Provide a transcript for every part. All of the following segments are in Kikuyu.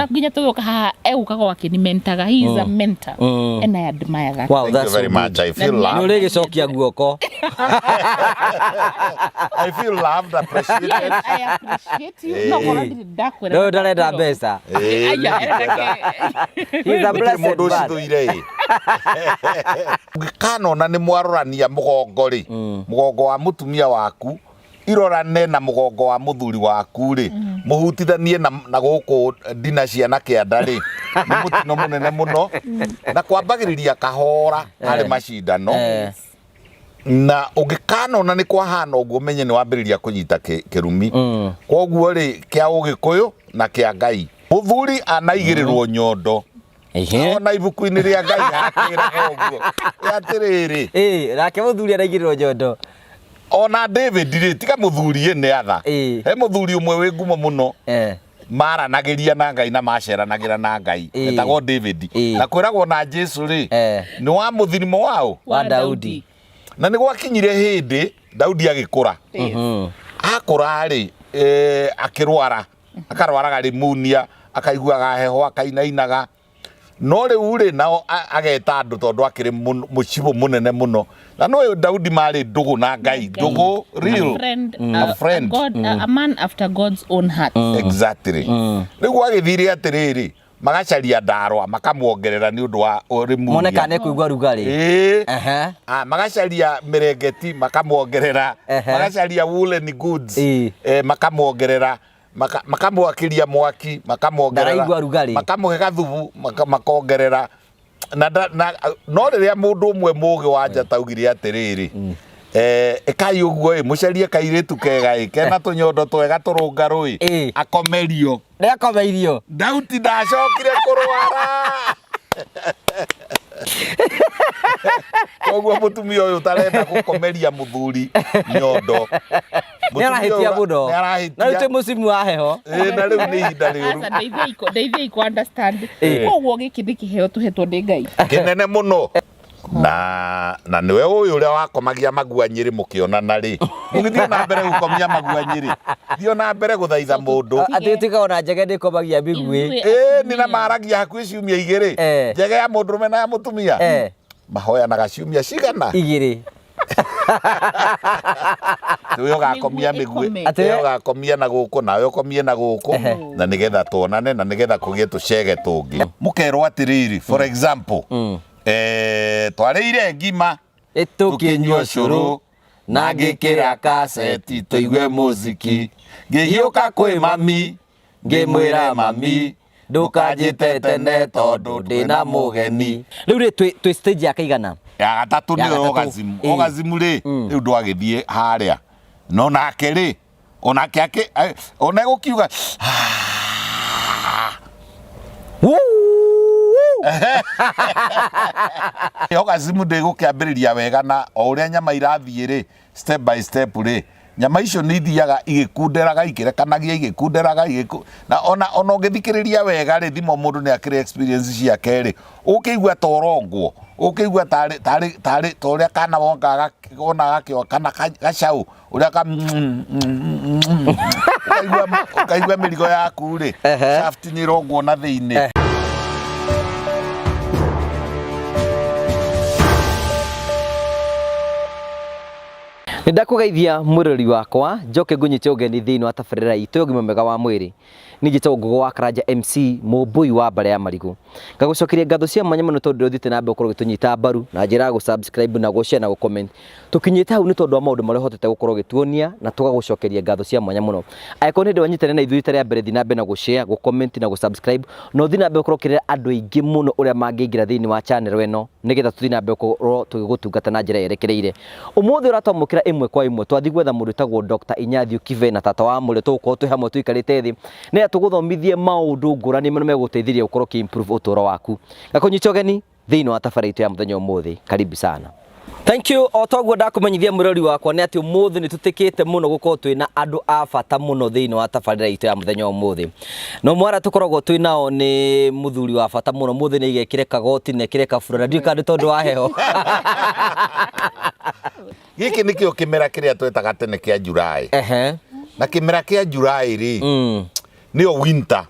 Ona nginya tũgĩũka haha egũkaga akĩnimentaga. He is a mentor and I admire that. Wow, Thank you that's so very good. much. I feel Na Nĩ loved. ũrĩgĩcokia guoko. I feel loved, appreciated. Yes, I appreciate you. No korwo ndirĩ ndakwĩra. No ndarenda mbeca. Ĩĩ, Aya, nĩ He is a gũtirĩ blessed mũndũ man. ũcithũire ĩ. Ũngĩkanona nĩ mwarorania mũgongo rĩ, mũgongo wa mũtumia waku irorane na mũgongo wa mũthuri waku rĩ, mũhutithanie na gũkũ ndina cia na kĩanda rĩ, nĩ mũtino mũnene mũno na kwambagĩrĩria kahora harĩ macindano. Na ũngĩkanona nĩ kwahana ũguo menye nĩ wambĩrĩria kũnyita kĩrumi. Koguo rĩ, kĩa ũgĩkũyũ na kĩa Ngai, mũthuri anaigĩrĩrwo nyondo. Ona ibuku-inĩ rĩa Ngai hakĩraga ũguo atĩrĩrĩ. Ĩĩ, nake mũthuri araigĩrĩrwo nyondo. Ona David rĩ, tiga mũthuri ĩ nĩ atha. He mũthuri ũmwe wĩ ngumo mũno maranagĩria na Ngai na maceranagĩra na Ngai, etagwo David. Na kwĩragwo na Jesu rĩ, nĩ wa mũthirimo waũ? Wa Daudi. Na nĩ gwakinyire hĩndĩ Daudi agĩkũra. Akũra rĩ, akĩrwara, akarwaraga rimunia, akaiguaga heho, akainainaga. No rĩu rĩ, nao ageta andũ tondũ akĩrĩ mũcibũ mũnene mũno. Na no Daudi marĩ ndũgũ na Ngai, ndũgũ real. A friend, A friend. A, God, a man after God's own heart. Exactly. Rĩu gwagĩthire atĩrĩrĩ, magacaria ndarwa makamuongerera nĩ ũndũ wa rimunia. Mone kana nĩekũigua rugarĩ. Ĩĩ. Ehe. Ah, magacaria mĩrengeti makamuongerera, magacaria woolen goods, makamuongerera, makamwakĩria mwaki makamuongerera, Ndaraigua rugarĩ. makamũhe gathubu makongerera. Na, na, no rĩrĩa mũndũ ũmwe mũgĩ wa njata augire atĩrĩrĩ, ĩkai ũguo ĩ, mũcarie kairĩtu kega ĩ, kena tũnyondo twega tũrũngarũ ĩ, akomerio. Nĩ akomeirio. Daudi ndacokire kũrwara. Koguo mũtumia ũyũ ũtarenda gũkomeria mũthuri nyondo, Nĩ arahĩtia mũno. Nĩ arahĩtia. Na rĩu twĩ mũcimu wa heho. Ĩĩ, na rĩu nĩ ihinda rĩũru. Aca, ndeithiai kũ understand. Koguo gĩkĩ nĩ kĩheo tũhetwo nĩ Ngai. Kĩnene mũno. Na nĩwe ũyũ ũrĩa wakomagia magua nyĩrĩ mũkĩonana rĩ, mũgĩthiĩ na mbere gũkomia magua nyĩrĩ, thiĩ na mbere gũthaitha mũndũ. Atĩ tuĩka ona njege ndĩkomagia mĩguĩ. Ithuĩ Ĩĩ, nĩ na atumia. maragia hakuhĩ ciumia igĩrĩ. Njege ya mũndũrũme na ya mũtumia. Mahoyanaga ciumia cigana? Igĩrĩ. Nĩwe ũgakomia Mĩguĩ mĩguĩ, ĩkome. nĩwe ũgakomia na gũkũ, nawe ũkomie na gũkũ, na nĩgetha tuonane, na nĩgetha kũgĩe tũcege tũngĩ. Mũkerwo atĩrĩrĩ, for example, twarĩire ngima, tũkĩnyua cũrũ, na ngĩkĩra kaseti tũigue mũziki, ngĩhiũka kwĩ mami, ngĩmwĩra mami, ndũkanjĩte tene tondũ ndĩna mũgeni. Rĩu rĩ, twĩ stage ya kaigana? Ya gatatũ Ya nĩyo gatatũ. orgasm. Orgasm rĩ, rĩu ndwagĩthiĩ harĩa. No nake rĩ, onake akĩ, ona egũkiuga, Orgasm ndĩgũkĩambĩrĩria wega, na o ũrĩa nyama irathiĩ rĩ, step by step rĩ, nyama icio nĩ ithiaga igĩkunderaga, ikĩrekanagia, igĩkunderaga, na ona ũngĩthikĩrĩria wega rĩ, thimo mũndũ nĩ akĩrĩ experience ciake rĩ, ũkĩigua ta ũrongwo, ũkĩigua tarĩ, tarĩ, tarĩ, ta ũrĩa kana wongaga, wonaga gakĩoa kana gacaũ, ũrĩa ka ũkaigua mĩrigo yaku rĩ, shaft nĩ ĩrongwo na thĩinĩ. Nĩ ndakũgeithia mwĩrori wakwa, njoke ngũnyite ũgeni thĩinĩ wa tabarĩra itũ ya ũgima mwega wa mwĩrĩ. Niĩ njĩtagwo Ngũgũ wa Karanja MC, mũmbũi wa mbarĩ ya marigũ. Ngagũcokeria ngatho cia mwanya mũno tondũ ũthiĩte na mbere gũkorwo ũgĩtũnyita mbaru na njĩra ya gũ subscribe na gũ share na gũ comment. Tũkinyĩte hau nĩ tondũ wa maũndũ marĩa ũhotete gũkorwo ũgĩtuonia na tũgagũcokeria ngatho cia mwanya mũno. Angĩkorwo nĩ hĩndĩ wanyitanĩra na ithuĩ rita rĩa mbere, thiĩ na mbere na gũ share, gũ comment na gũ subscribe, na ũthiĩ na mbere gũkorwo ũkĩrera andũ aingĩ mũno ũrĩa mangĩingĩra thĩinĩ wa channel ĩno nĩgetha tũthiĩ na mbere gũkorwo tũgĩgũtungata na njĩra yerekereire. Ũmũthĩ ũratwamũkĩra ĩmwe kwa ĩmwe twathiĩ gwetha mũndũ wĩtagwo Dr. Inyathiũ Kibe na tata wa Mũrĩo, tũgũkorwo twĩ hamwe tũikarĩte thĩ nĩgetha tũgũthomithie maũndũ ngũrani marĩa megũgũteithĩrĩria gũkorwo ũkĩ improve ũtũũro waku. Ngakũnyita ũgeni thĩinĩ wa tabarĩra itũ ya mũthenya ũmũthĩ. Karibu sana. Thank you. O toguo ndakũmenyithia mwĩrori wakwa nĩ atĩ ũmũthĩ nĩ tũtĩkĩte mũno gũkorwo twĩ na andũ a bata mũno thĩinĩ wa tabarĩra itũ ya mũthenya ũmũthĩ. Na ũmwe arĩa tũkoragwo twĩ nao nĩ mũthuri wa bata mũno. Ũmũthĩ nĩ igekĩre kagoti na ekĩre kabura na ndiũĩ kana nĩ tondũ wa heho. Gĩkĩ nĩkĩo kĩmera kĩrĩa twetaga tene kĩa July. Na kĩmera kĩa July rĩ, Nĩyo winter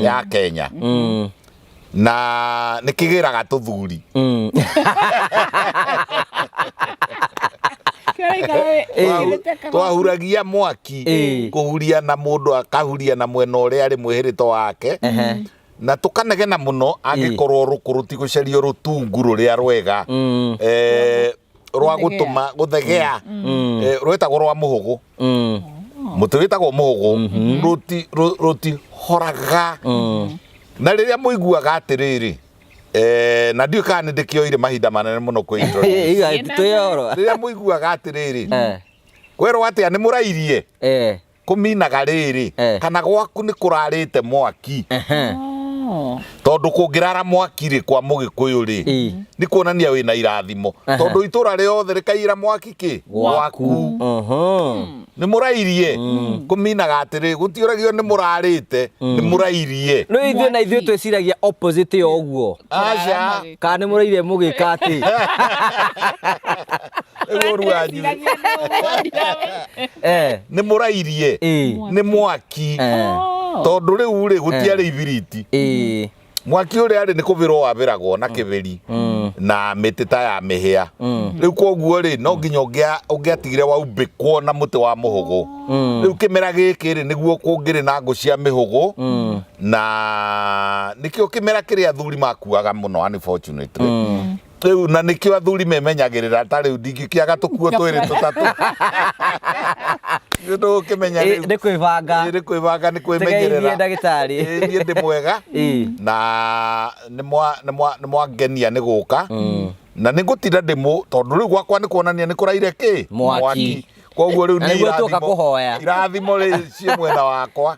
ya Kenya na nĩ kĩgĩraga tũthuri. Twahuragia mwaki kũhuria na mũndũ akahuria na mwena ũrĩa arĩ mwĩhĩrĩto wake na tũkanegena mũno angĩkorwo rũkũ rũtigũcario rũtungu rũrĩa rwega rwa gũtũma gũthegea, rwĩtagwo rwa mũhũgũ, mũtĩ wĩtagwo mũhũgũ, rũtihoraga. Na rĩrĩa mũiguaga atĩrĩrĩ, na ndiũĩ kana nĩ ndĩkĩoire mahinda manene mũno kwĩ introduce. Twĩoro. Rĩrĩa mũiguaga atĩrĩrĩ, kwerwo atĩa nĩ mũrairie, kũminaga rĩrĩ, kana gwaku nĩ kũrarĩte mwaki, tondũ kũngĩrara mwaki rĩ kwa mũgĩkũyũ rĩ, nĩ kuonania wĩna irathimo, tondũ itũra rĩothe rĩkaira mwaki kĩ gwaku nĩ mũrairie. Kũminaga atĩrĩ, gũtiũragio nĩ mũrarĩte, nĩ mũrairie. No ithuĩ na ithuĩ twĩciragia opposite ya ũguo. Aca. Kana nĩ mũraire mũgĩka atĩ? Nĩguo ũru wanyu. Nĩ mũrairie nĩ mwaki, tondũ rĩu rĩ gũtiarĩ ibiriti. Mwaki ũrĩa rĩ nĩ kũbĩrwo wabĩragwo na kĩbĩri na mĩtĩ ta ya mĩhĩa. Rĩu koguo rĩ, no nginya ũngĩatigire waumbĩkwo na mũtĩ wa mũhũgũ. Rĩu kĩmera gĩkĩ rĩ, nĩguo kũngĩrĩ na ngũ cia mĩhũgũ, na nĩkĩo kĩmera kĩrĩa athuri makuaga mũno, unfortunately. Rĩu na nĩkĩo athuri memenyagĩrĩra, ta rĩu ndingĩkĩaga tũkuo twĩrĩ tũtatũ, nĩ ndũgũkĩmenya rĩu. Nĩ kwĩbanga. Ĩ, nĩ kwĩbanga, nĩ Tũgeithie kwĩmenyerera. Ndagĩtarĩ. Ĩ, niĩ ndĩ mwega na nĩ mwangenia nĩ gũka, na nĩ ngũtinda ndĩmũ, tondũ rĩu gwakwa nĩ kuonania nĩ kũraire kĩ. Mwaki. Koguo rĩu Na nĩ nĩguo tuoka kũhoya. Irathimo rĩ ciĩ mwena wakwa,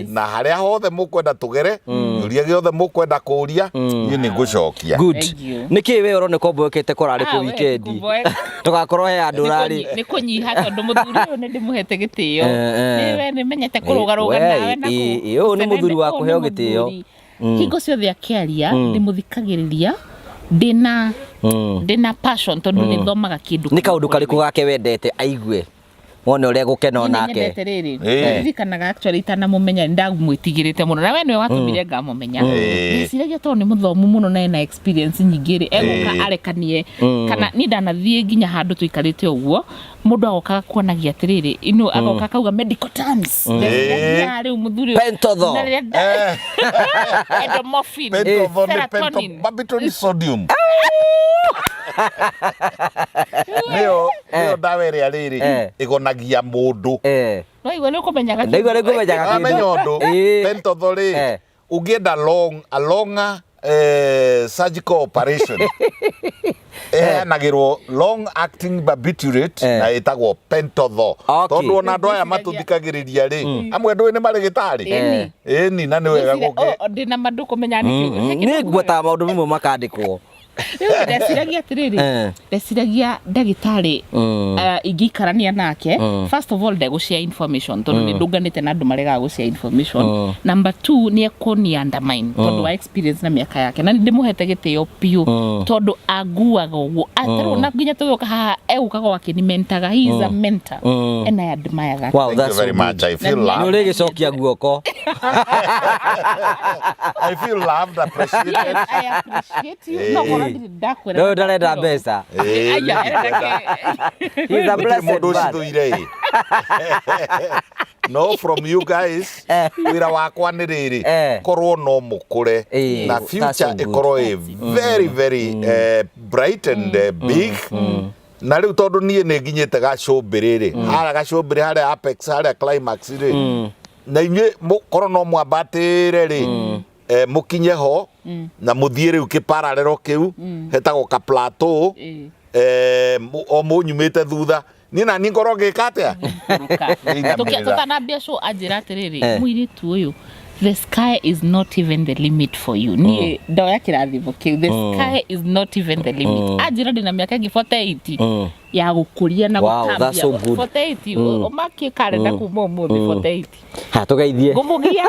na harĩa hothe mũkwenda tũgere, kĩũria gĩothe mũkwenda kũũria, niĩ nĩ ngũcokia. Good. Thank you. Nĩ kĩ we ũroneka ũmboekete kũrarĩ Ah, kũ we, weekend? kũmboeka. Tũgakorwo he andũ ũrarĩ. Nĩ kũnyiha, tondũ mũthuri ũyũ nĩ ndĩmũhete gĩtĩo. Nĩwe nĩ menyete kũrũgarũga We, nawe na ũyũ nĩ mũthuri wa ũyũ nĩ kũheo gĩtĩo. mũthuri. Hingo ciothe akĩaria ndĩmũthikagĩrĩria ndĩna passion, tondũ nĩ thomaga kĩndũ. Nĩ kaũndũ karĩkũ gake wendete aigue wone ũrĩa gũkena Niĩ onake? nĩnyendete rĩrĩ, ndirikanaga actually itanamũmenya nĩ ndamwĩtigĩrĩte mũno, na we nĩwe watũmire ngamũmenya. Ndeciragia tondũ nĩ mũthomu mũno na ena experience nyingĩ rĩ, egũka arekanie kana niĩ ndanathiĩ nginya handũ tũikarĩte ũguo, mũndũ agoka akuonagia atĩrĩrĩ ino, agoka akauga medical terms. Ndeciragia rĩu mũthuri ũyũ- Pentotho. Na rĩrĩa endomorphin, Pentotho nĩ serotonin. pentobarbital sodium, nĩyo ndawa ĩrĩa rĩrĩ ĩgonagia mũndũ. No igua nĩ ũkũmenyaga. Ndaigua nĩ ngũmenyaga kĩndũ. Amenya ũndũ. Pentotho rĩ, ũngĩenda long a longer surgical operation, ĩheanagĩrwo long acting barbiturate na ĩtagwo pentotho. Tondũ ona andũ aya matũthikagĩrĩria rĩ, amwe ndũĩ nĩ marĩgĩtarĩ. Ĩni, na nĩ wega gũkĩ Ndĩna mandũ kũmenya nĩkĩ. Nĩ ngwetaga maũndũ mamwe makandĩkwo. Rĩu ndeciragia atĩrĩrĩ, ndeciragia ndagĩtarĩ, ingĩikarania nake, first of all ndegũshare information, tondũ nĩ ndũnganĩte na andũ maregaga gũshare information. Number two, nĩ ekũni undermine tondũ wa experience na mĩaka yake, na nĩ ndĩmũhete gĩtĩo biũ tondũ anguaga ũguo atarĩ na nginya tũgĩũka haha egũkaga akĩnimentaga. He is a mentor and I admire that. Wow, Thank that's you very so much. good. I feel Na Nĩ loved. ũrĩgĩcokia guoko. I feel loved, appreciated. Yes, I appreciate you. No korwo ndirĩ ndakwĩra. No ndarenda mbeca. Aya, arenda kĩ? He's a Gũtirĩ blessed mũndũ man. ũcithũire ĩ. No, from you guys, wĩra wakwa nĩ rĩrĩ, korwo no mũkũre na That's so future good. ĩkorwo ĩ very very bright and big. Na rĩu tondũ niĩ nĩ nginyĩte gacũmbĩrĩ rĩ, harĩa gacũmbĩrĩ, harĩa apex, harĩa climax rĩ, na inyuĩ korwo no mwambatĩre rĩ, mũkinye ho na mũthiĩ rĩu kĩpararero kĩu hetagwo ka plateau, o mũnyumĩte thutha, niĩ na niĩ ngorwo ngĩka atĩa? Nĩinamĩrĩra. Tũtanambia show anjĩra atĩrĩrĩ, mũirĩtu ũyũ, the sky is not even the limit for you. Niĩ ndoya kĩrathimo kĩu, the sky is not even the limit. Anjĩra ndĩna mĩaka ĩngĩ 48 ya gũkũria na Wow, that's so gũtambia. good. 48, ũmakie karenda kuma ũmũthĩ, 48. Ha, tũgeithie. Ngũmũgia.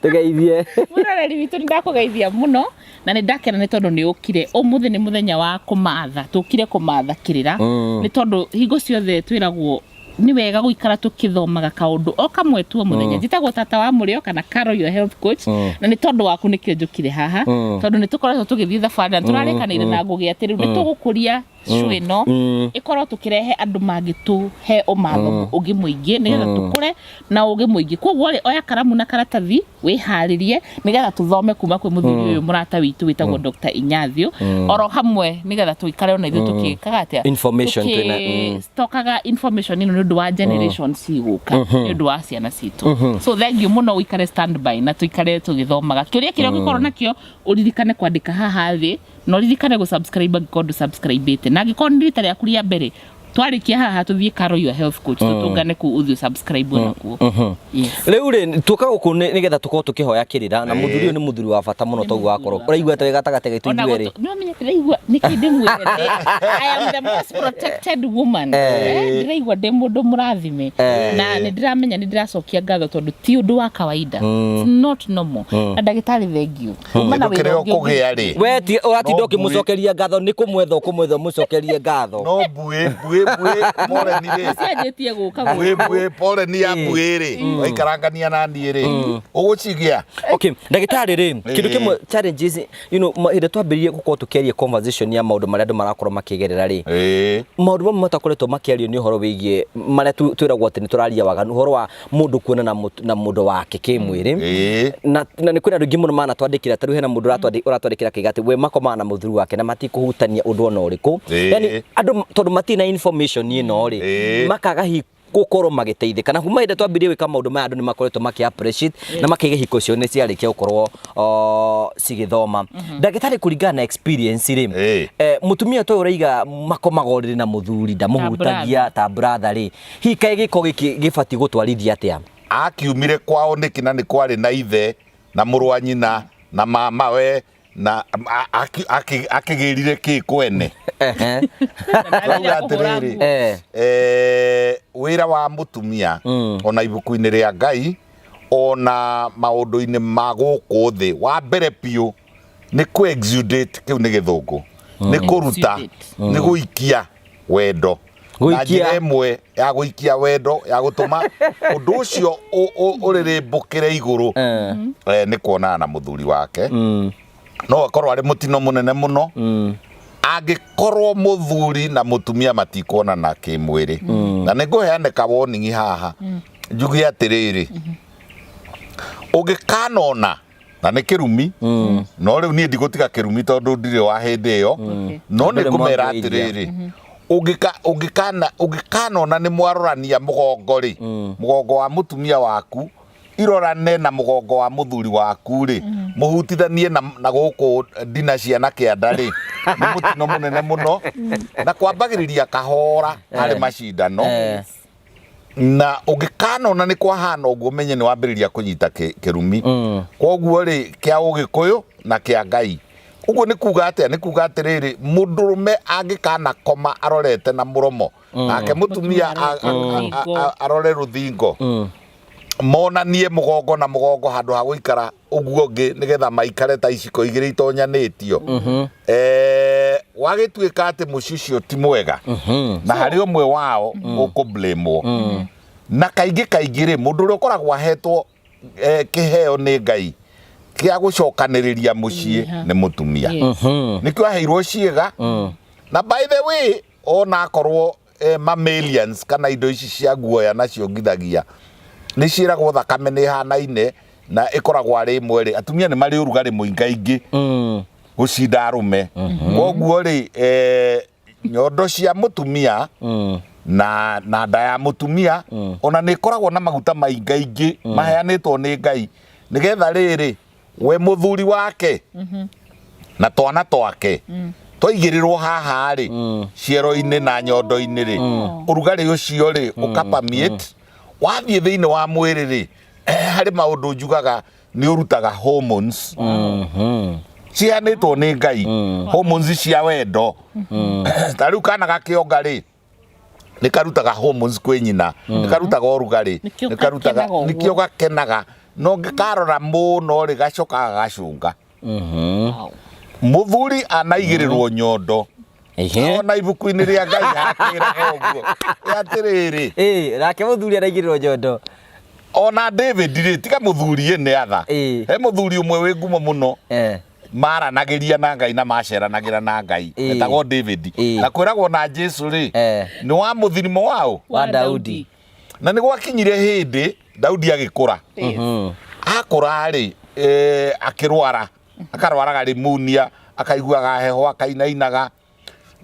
Tũgeithie. Mwĩroreri witũ, nĩ ndakũgeithia mũno na nĩ ndakena nĩ tondũ nĩ ũkire ũmũthĩ. Nĩ mũthenya wa kũmatha, tũkire kũmatha kĩrĩra, nĩ tondũ hingo ciothe twĩragwo Nĩ wega gũikara tũkĩthomaga kaũndũ o kamwe tu o mũthenya. Njĩtagwo Tata wa Mũrĩo kana Carol, your health coach, na nĩ tondũ waku nĩkĩo njũkire haha, tondũ nĩ tũkoretwo tũgĩthiĩ thabarĩ na tũrarĩkanĩire na Ngũgĩ atĩ rĩu nĩ tũgũkũria show ĩno, ĩkorwo tũkĩrehe andũ mangĩtũhe ũmathomo ũngĩ mũingĩ nĩgetha tũkũre na ũgĩ mũingĩ. Koguo rĩ, oya karamu na karatathi, wĩharĩrie nĩgetha tũthome kuma kwĩ mũthuri ũyũ mũrata witũ wĩtagwo Dr. Inyathiũ oro hamwe, nĩgetha tũikare ona ithuĩ tũkĩkaga atĩa? Information twĩna. Tũgĩstokaga information ĩno nĩ ũndũ wa generation cigũka, nĩ ũndũ wa ciana citũ. So thank you mũno, ũikare standby na tũikare tũgĩthomaga. Kĩũria kĩrĩa ũngĩkorwo nakĩo, ũririkane kwandĩka haha thĩ, na ũririkane gũ-subscribe angĩkorwo ndũ-subscribe-ĩte, na angĩkorwo nĩ rita rĩaku rĩa mbere, twarĩkia haha tũthiĩ Carol your health coach, tũtũngane kũu, ũthiĩ subscribe onakuo. Yes. Rĩu rĩ, tuoka gũkũ nĩgetha tũkorwo tũkĩhoya kĩrĩra na mũthuri ũyũ nĩ mũthuri wa bata mũno, toguo wakorwo ũraigua atĩ wĩ gatagatĩ gaitũ Ona ithuĩ erĩ. Nĩ wamenya ndĩraigua nĩkĩ ndĩmwĩre I am the most protected woman. Ndĩraigua ndĩ mũndũ mũrathime na nĩ ndĩramenya nĩ ndĩracokia ngatho, tondũ ti ũndũ wa kawaida. It's not normal. Na ndagĩtarĩ, thank you. Uma na Kĩndũ wĩra kĩrĩa ũngĩ. Ũkũgĩa rĩ, We ti ũratinda No ũkĩmũcokeria ngatho, nĩ kũmwetha ũkũmwetha ũmũcokerie ngatho. No mbuĩ mbuĩ mbuĩ poleni rĩ, Cianjĩtie gũka mbuĩ gũkũ. Mbuĩ poleni ya mbuĩ rĩ, waikarangania na niĩ rĩ, ũgũcigĩa. Okay, ndagĩtarĩ rĩ, kĩndũ kĩmwe challenges, hĩndĩ twambĩrĩrie gũkorwo tũkĩaria conversation ya maũndũ marĩa andũ marakorwo makĩgerera rĩ, maũndũ mamwe matakoretwo makĩario nĩ ũhoro wĩgiĩ marĩa twĩragwo atĩ nĩ tũraria waganu, ũhoro wa mũndũ kuona na mũndũ wake kĩmwĩrĩ. Na nĩ kwĩna andũ aingĩ mũno manatwandĩkĩra. Ta rĩu hena mũndũ ũratwandĩkĩra akauga atĩ we makomaga na mũthuri wake na matikũhutania ũndũ ona ũrĩkũ. Yani andũ tondũ matirĩ na information ĩno rĩ, makaga hihi gũkorwo magĩteithĩka. Na kuma hĩndĩ twambirie gwĩka maũndũ maya, andũ nĩ makoretwo makĩ appreciate na makaiga hiko ciao nĩ ciarĩkia gũkorwo cigĩthoma. Ndagĩtarĩ, kũringana na experience rĩ, mũtumia ta ũyũ ũraiga makomaga ũrĩrĩ na mũthuri ndamũhutagia ta brother rĩ, hihi kaĩ gĩko gĩkĩ gĩbatiĩ gũtwarithia atĩa? Akiumire kwao nĩkĩ na nĩ kwarĩ na ithe na mũrũ wa nyina na mamawe na akĩgĩrire kĩ kwene? Turauga atĩrĩrĩ, wĩra wa mũtumia, ona ibuku-inĩ rĩa Ngai, ona maũndũ-inĩ ma gũkũ thĩ, wa mbere biũ nĩ kũ exudate, kĩu nĩ gĩthũngũ, nĩ kũruta, Exudate. nĩ gũikia wendo na Gũikia. njĩra ĩmwe ya gũikia wendo ya gũtũma ũndũ ũcio ũrĩrĩmbũkĩre igũrũ, nĩ kuonana na mũthuri wake. No akorwo arĩ mũtino mũnene mũno angĩkorwo mũthuri na mũtumia matikuonana kĩmwĩrĩ. Na nĩ ngũheane ka warning haha, njuge atĩrĩrĩ, ũngĩkanona na nĩ kĩrumi, no rĩu niĩ ndigũtiga kĩrumi tondũ ndirĩ wa hĩndĩ ĩyo, no nĩ Ndũrĩ ngũmera mwambĩrĩria. atĩrĩrĩ, ũngĩkanona nĩ mwarorania mũgongo rĩ, mũgongo wa mũtumia waku irorane na mũgongo wa mũthuri waku rĩ, mũhutithanie na gũkũ ndina cia na kĩanda rĩ, nĩ mũtino mũnene mũno, na kwambagĩrĩria kahora harĩ macindano. Na ũngĩkanona nĩ kwahana ũguo, menye nĩ wambĩrĩria kũnyita kĩrumi. Koguo rĩ, kĩa ũgĩkũyũ na kĩa Ngai ũguo nĩ kuga atĩa? Nĩ kuga atĩrĩrĩ, mũndũrũme angĩkanakoma arorete na mũromo, nake mũtumia Mũtumia arore rũthingo, monanie mũgongo na mũgongo handũ ha gũikara ũguo ũngĩ, nĩgetha maikare ta iciko igĩrĩ itonyanĩtio, wagĩtuĩka atĩ mũciĩ ũcio ti mwega na harĩ ũmwe wao ũkũblamwo. Na kaingĩ kaingĩ rĩ, mũndũ ũrĩa ũkoragwo ahetwo kĩheo nĩ Ngai kĩa gũcokanĩrĩria mũciĩ nĩ mũtumia. Nĩkĩo aheirwo ciĩga. Na by the way, ona akorwo mammalians kana indo ici cia guoya nacio ngithagia nĩ ciĩragwo thakame nĩ ĩhanaine na ĩkoragwo arĩ ĩmwe rĩ, atumia nĩ marĩ ũrugarĩ mũingaingĩ gũcinda arũme. Koguo rĩ, nyondo cia mũtumia na nda ya mũtumia ona nĩ ĩkoragwo na maguta maingaingĩ maheanĩtwo nĩ Ngai, nĩgetha rĩrĩ we mũthuri wake na twana twake twaigĩrĩrwo haha rĩ, ciero-inĩ na nyondo-inĩ rĩ, ũrugarĩ ũcio rĩ ũkapermeate wathiĩ thĩinĩ wa mwĩrĩ rĩ, harĩ maũndũ njugaga nĩ ũrutaga hormones ciheanĩtwo nĩ Ngai, hormones cia wendo. Ta rĩu kana gakĩonga rĩ, nĩ karutaga hormones kwĩ nyina, nĩ karutaga ũrugarĩ. Nĩkĩo nĩ karutaga gakenaga ũguo. Nĩkĩo gakenaga. No ngĩkarora mũno rĩ, gacokaga gacũnga. Mũthuri anaigĩrĩrwo nyondo. Ehe. Ona ibuku-inĩ rĩa Ngai hakĩraga ũguo. Ĩ atĩrĩrĩ, Ĩĩ, nake mũthuri araigĩrĩrwo nyondo. Ona David rĩ, tiga mũthuri ĩ nĩ atha. Ĩĩ. He mũthuri ũmwe wĩ ngumo mũno maranagĩria na Ngai na maceranagĩra na Ngai. Etagwo David. Na kwĩragwo na Jesu rĩ, nĩ wa mũthirimo waũ? Wa Daudi. Na nĩ gwakinyire hĩndĩ Daudi agĩkũra. Akũra rĩ, akĩrwara. Akarwaraga rimunia, akaiguaga heho, akainainaga.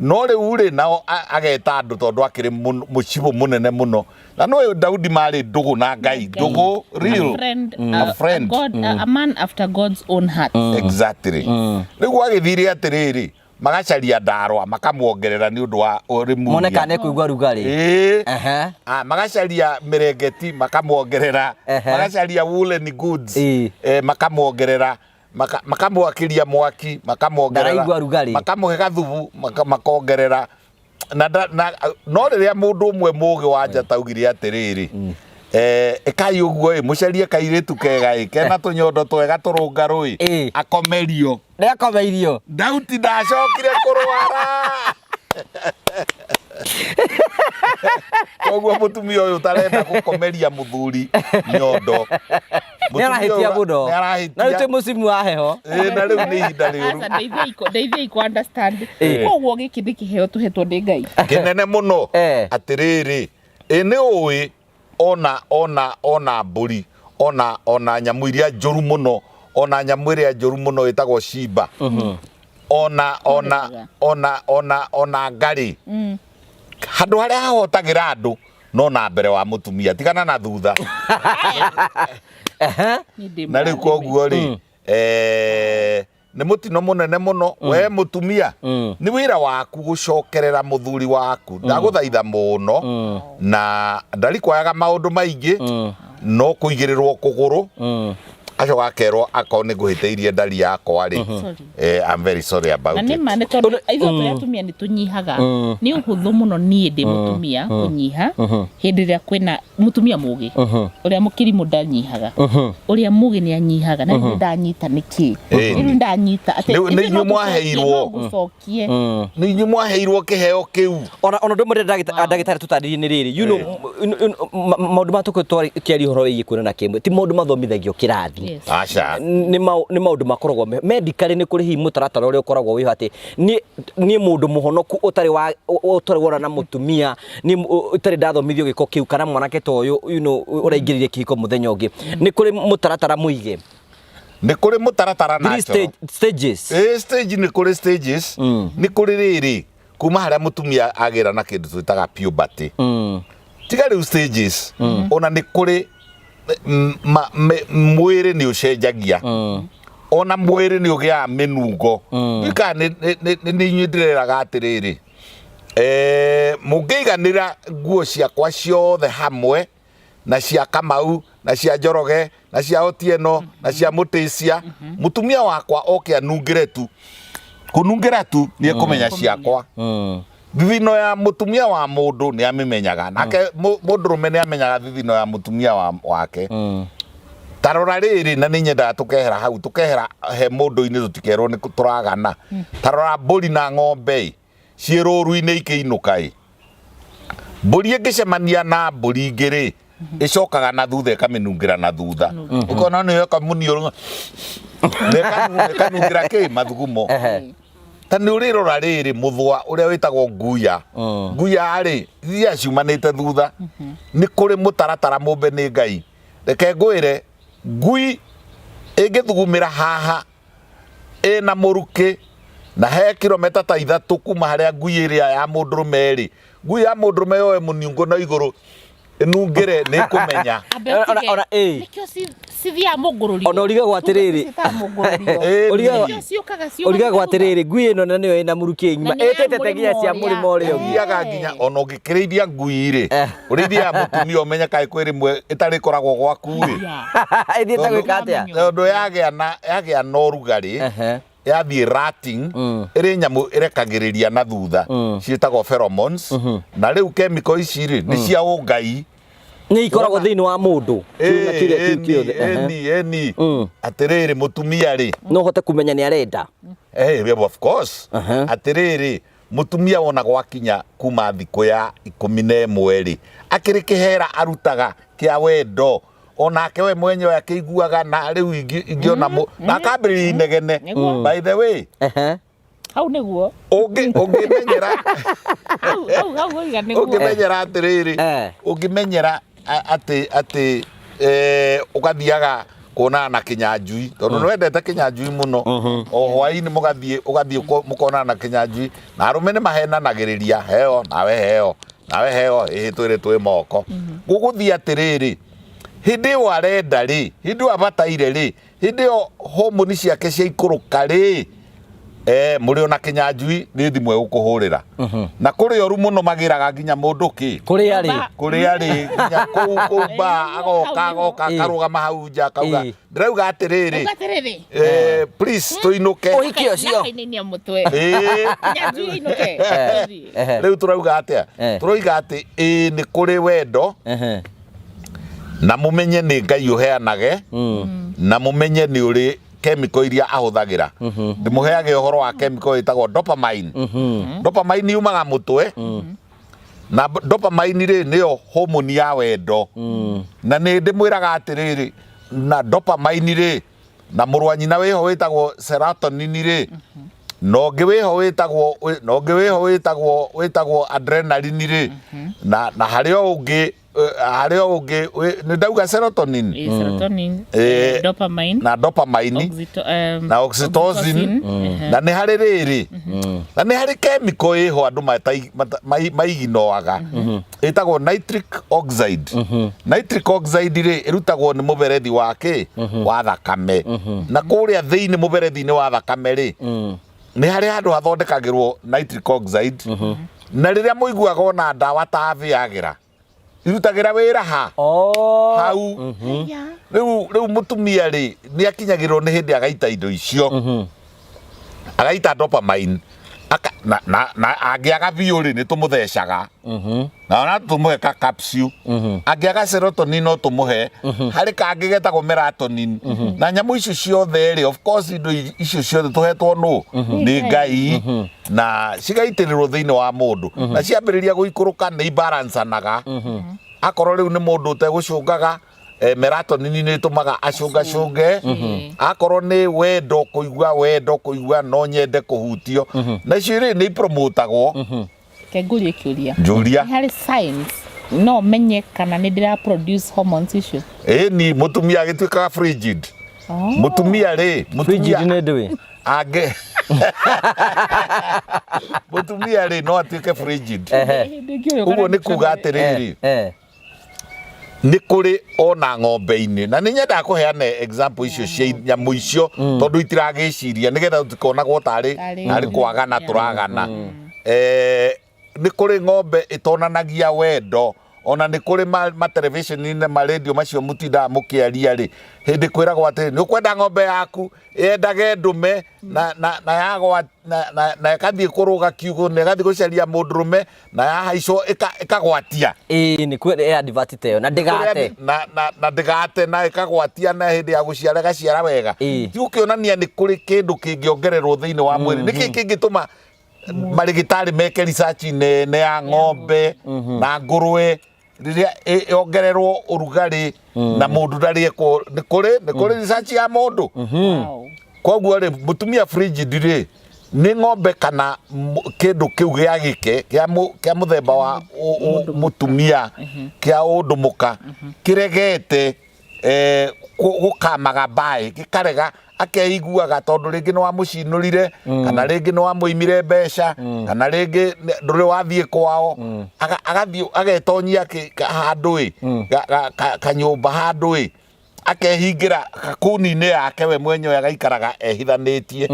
No rĩu rĩ, nao ageta andũ tondũ akĩrĩ mũcibũ mũnene mũno. Na nĩ Daudi marĩ ndũgũ na Ngai, ndũgũ real. A friend, A friend. A, God, a man after God's own heart. Exactly. Rĩu gwagĩthire atĩrĩrĩ, magacaria ndarwa makamuongerera nĩ ũndũ wa rimunia. Mone kana nĩekũigua rugarĩ. Ĩĩ. Ehe. Ah, magacaria mĩrengeti makamuongerera, magacaria woolen goods, makamuongerera, makamwakĩria mwaki makamuongerera, Ndaraigua rugarĩ. Makamũhe gathubu makongerera na, na, no rĩrĩa mũndũ ũmwe mũgĩ wa njata augire atĩrĩrĩ, ĩkai ũguo ĩ, mũcarie kairĩtu kega ĩ, kena tũnyondo twega tũrũngarũ ĩ, akomerio. Nĩ akomeirio. Daudi ndacokire kũrwara. Koguo mũtumia ũyũ ũtarenda gũkomeria mũthuri nyondo, Nĩ arahĩtia mũno. Nĩ arahĩtia. Na rĩu twĩ mũcimu wa heho. Ĩĩ, na rĩu nĩ ihinda rĩũru. Aca, ndeithiai kũ understand. Koguo gĩkĩ nĩ kĩheo tũhetwo nĩ Ngai. Kĩnene mũno. Atĩrĩrĩ, ĩ nĩ ũĩ ona ona ona mbũri, ona ona nyamũ iria njũru mũno, ona nyamũ ĩrĩa njũru mũno ĩtagwo cimba, ona ona ona ona ona ngarĩ, handũ harĩa hahotagĩra andũ no na mbere wa mũtumia, tigana na thutha. Na rĩu koguo rĩ, nĩ mũtino mũnene mũno. We mũtumia, nĩ wĩra waku gũcokerera mũthuri waku. Ndagũthaitha mũno, na ndarikwayaga maũndũ maingĩ, no kũigĩrĩrwo kũgũrũ, acoka akerwo akorwo nĩ ngũhĩtĩirie ndari yakwa rĩ, Sorry. I'm very sorry about Na nĩ it. ma nĩ tondũ ithuĩ tũrĩ atumia nĩ tũnyihaga. Nĩ ũhũthũ mũno niĩ ndĩ mũtumia kũnyiha hĩndĩ ĩrĩa kwĩna mũtumia mũgĩ. Ũrĩa mũkĩrimũ ndanyihaga, ũrĩa mũgĩ nĩ anyihaga. Na rĩu ndanyita nĩkĩ? Rĩu ndanyita atĩ Nĩ ithuĩ inyuĩ no mwaheirwo. no ngũcokie. Nĩ inyuĩ mwaheirwo kĩheo kĩu. Ona ũndũ ũmwe ndagĩtarĩ tũtarĩrie nĩ rĩrĩ, maũndũ maya tũkoretwo tũkĩaria ũhoro wĩgiĩ kuonana kĩmwĩrĩ ti maũndũ mathomithagio kĩrathi. Aca. Nĩ maũndũ makoragwo medically nĩ kũrĩ hihi mũtaratara ũrĩa ũkoragwo wĩho atĩ niĩ mũndũ mũhonoku ũtarĩ wa ũtarĩ wona na mũtumia, niĩ ũtarĩ ndathomithio gĩko kĩu, kana mwanake ta ũyũ, ũraingĩrire kĩhiko mũthenya ũngĩ, nĩ kũrĩ mũtaratara mũige? Nĩ kũrĩ mũtaratara Three natural. Stages. Ĩ, stage nĩ kũrĩ stages. Nĩ kũrĩ rĩrĩ kuma harĩa mũtumia agĩra na kĩndũ twĩtaga puberty. Tiga rĩu stages, ona nĩ kũrĩ mwĩrĩ nĩ ũcenjagia, ona mwĩrĩ nĩ ũgĩaga mĩnungo. Ndiũĩ kana nĩ inyuĩ ndĩreraga atĩrĩrĩ, mũngĩiganĩra nguo ciakwa ciothe hamwe na cia Kamau na cia Njoroge na cia Otieno na cia Mũtĩcia, mũtumia wakwa oke anungĩre tu, kũnungĩra tu nĩ ekũmenya ciakwa. Thithino ya mũtumia wa mũndũ nĩ amĩmenyaga, nake mũndũrũme nĩ amenyaga thithino ya mũtumia wake. Ta rora rĩrĩ, na nĩ nyendaga tũkehera hau, tũkehera he mũndũ-inĩ, tũtikerwo nĩ tũragana. Ta rora mbũri na ng'ombe ĩ, ciĩ rũru-inĩ ikĩinũka ĩ. Mbũri ĩngĩcemania na mbũri ingĩ rĩ, ĩcokaga na thutha ĩkamĩnungĩra na thutha, ũkona nĩ yoka mũniũrũ na ĩkanungĩra kĩ mathugumo. Ta nĩ ũrĩrora rĩrĩ, mũthũa ũrĩa wĩtagwo nguya, nguya rĩ, iria ciumanĩte thutha. Nĩ kũrĩ mũtaratara mũmbe nĩ Ngai. Reke ngwĩre, ngui ĩngĩthugumĩra haha ĩna mũrukĩ na he kilomita ta 3 kuma harĩa ngui ĩrĩa ya mũndũrũme ĩrĩ, ngui ya mũndũrũme yoe mũniungo na igũrũ ĩnungĩre, nĩ ĩkũmenya. Ambe ũtige. Ona, ĩ. Nĩkĩo cithiaga mũngũrũrio. Ona ũrigagwo atĩrĩrĩ. Citaga mũngũrũrio. Ũrigagwo Nĩkĩo ciũkaga ciũkaga ũrigagwo thutha. Atĩrĩrĩ, ngui ĩno na nĩyo ĩna mũrukĩ ng'ima Na nĩ ya ĩtĩte te nginya cia mũrĩmo mũrĩmo ũrĩa ũngĩ. Ũthiaga nginya ona ũngĩkĩrĩithia ngui rĩ, ũrĩithia ya mũtumia, ũmenye kaĩ kwĩ rĩmwe ĩtarĩkoragwo gwaku rĩ. Ĩthiĩte gwĩka atĩa? Tondũ yagĩa na ũrugarĩ, yathiĩ rating, ĩrĩ nyamũ ĩrekagĩrĩria na thutha ciĩtagwo pheromones. Na rĩu chemical ici rĩ, nĩ cia ũngai. Nĩ ikoragwo thĩinĩ wa mũndũ kiuga kĩrĩa kĩu kĩothe. Ĩni ĩni. Atĩrĩrĩ, mũtumia rĩ, No ũhote kũmenya nĩ arenda. Of course. Atĩrĩrĩ, Mũtumia wona gwakinya kuma thikũ ya 11 rĩ, akĩrĩ kĩhera arutaga kĩa wendo onake we mwenyewe akĩiguaga na rĩu ingĩona na akambĩrĩria inegene. Nĩguo. By the way, Hau nĩguo. Ũngĩmenyera Hau waiga nĩguo. Ũngĩmenyera atĩrĩrĩ, ũngĩmenyera atĩ ũgathiaga kuonana na Kĩnyanjui tondũ nĩ wendete Kĩnyanjui mũno, o hwaĩ-inĩ mũgathiĩ ũgathiĩ mũkonana na Kĩnyanjui, na arũme nĩ mahenanagĩrĩria, heo nawe, heo nawe, heo ĩhĩ, twĩrĩ twĩ moko. Gũgũthiĩ atĩrĩrĩ, hĩndĩ ĩyo arenda rĩ, hĩndĩ ĩyo abataire rĩ, hĩndĩ ĩyo homoni ciake ciaikũrũka rĩ, mũrĩ ona Kĩnyanjui nĩ thimũ egũkũhũrĩra na kũrĩ oru mũno magĩraga nginya mũndũ kĩ Kũrĩa rĩ? Kũrĩa rĩ, nginya kũu mbaa agoka agoka akarũgama hau nja akauga, ndĩrauga atĩrĩrĩ, Uga atĩrĩrĩ, please tũinũke. Ũhiki ũcio. Ndakainainia mũtwe. Kĩnyanjui ainũke. Rĩu tũrauga atĩa? Tũroiga atĩ ĩĩ, nĩ kũrĩ wendo, na mũmenye nĩ Ngai ũheanage, na mũmenye nĩ ũrĩ chemical iria ahũthagĩra. Ndĩmũheage ũhoro wa chemical ĩtagwo dopamine. Dopamine yumaga mũtwe, na dopamine rĩ, nĩyo homoni ya wendo. Na nĩ ndĩmwĩraga atĩrĩrĩ, na dopamine rĩ, na mũrũ wa nyina wĩho wĩtagwo serotonin rĩ, na ũngĩ wĩho wĩtagwo na ũngĩ wĩho wĩtagwo adrenaline rĩ, na harĩ o ũngĩ, harĩ o ũngĩ nĩ ndauga serotonin. Serotonin, dopamine, na dopamine, na oxytocin. Na nĩ harĩ rĩrĩ, na nĩ harĩ chemical ĩho andũ maiginoaga ĩtagwo nitric oxide. Nitric oxide rĩ, ĩrutagwo nĩ mũberethi wa kĩ wa thakame, na kũrĩa thĩinĩ mũberethi-inĩ wa thakame rĩ, nĩ harĩ handũ hathondekagĩrwo nitric oxide. Na rĩrĩa mũiguaga ona ndawa ta Viagra irutagĩra wĩra ha? Oh. Hau. Rĩu mũtumia rĩ, nĩ akinyagĩrwo nĩ hĩndĩ agaita indo icio, agaita dopamine. Na angĩaga biũ rĩ, nĩ tũmũthecaga na ona tũmũhe ka capsule. Angĩaga serotonin, no tũmũhe harĩ kangĩ getagwo melatonin. Na nyamũ icio ciothe rĩ, of course indo icio ciothe tũhetwo nũ nĩ Ngai, na cigaitĩrĩrwo thĩinĩ wa mũndũ, na ciambĩrĩria gũikũrũka nĩ ibalancanaga. Akorwo rĩu nĩ mũndũ ũtegũcũngaga, melatonin nĩ ĩtũmaga acũngacũnge. Akorwo nĩ wendo, kũigua wendo, kũigua no nyende kũhutio, na icio rĩ, nĩ ipromotagwo. Reke ngũrie kĩũria. Njũria. Nĩ harĩ science no menye kana nĩ ndĩra produce hormones icio? Ĩni, mũtumia agĩtuĩkaga frigid. Mũtumia rĩ, Frigid. Mũtumia Nĩ ndũĩ. Angĩ mũtumia rĩ, no atuĩke frigid. Hĩndĩ ĩngĩ ũyũ Ũguo nĩ kuga atĩrĩrĩ, nĩ kũrĩ ona ng'ombe-inĩ, na nĩ nyendaga kũheana example icio cia nyamũ icio tondũ itiragĩciria, nĩgetha tũtikonagwo tarĩ Tarĩ- tarĩ kwagana tũragana. Nĩ kũrĩ ng'ombe ĩtonanagia wendo. Ona nĩ kũrĩ ma television-inĩ, ma radio macio mũtindaga mũkĩaria rĩ, hĩndĩ kwĩragwo atĩrĩ, nĩ ũkwenda ng'ombe yaku yendage ndũme na yagwa na ĩgathiĩ kũrũga kiugũ na ĩgathiĩ gũcaria mũndũrũme, na yahaicwo ĩkagwatia. Ĩĩ, nĩ kwĩ advert ta ĩyo na ndĩgate. Na ndĩgate, na ĩkagwatia, na hĩndĩ ya gũciara ĩgaciara wega. Ti gũkĩonania nĩ kũrĩ kĩndũ kĩngĩongererwo thĩinĩ wa mwĩrĩ? Nĩkĩ kĩngĩtũma marĩgĩtarĩ meke research nene ya ng'ombe na ngũrwe rĩrĩa yongererwo ũrugarĩ na mũndũ ndarĩ ekwo? Nĩ kũrĩ research ya mũndũ. Koguo rĩ, mũtumia frigid rĩ, nĩ ng'ombe kana kĩndũ kĩu gĩa gĩke kĩa mũthemba wa mũtumia kĩa ũndũ mũka kĩregete gũkamaga mbaĩ, gĩkarega, akeiguaga tondũ rĩngĩ nĩ wamũcinũrire, kana rĩngĩ nĩ wamũimire mbeca, kana rĩngĩ ndũrĩ wathiĩ kwao. Agathiĩ agetonyia handũ ĩ kanyũmba handũ ĩ akehingĩra kakuni-inĩ yake we mwenyewe, agaikaraga ehithanĩtie.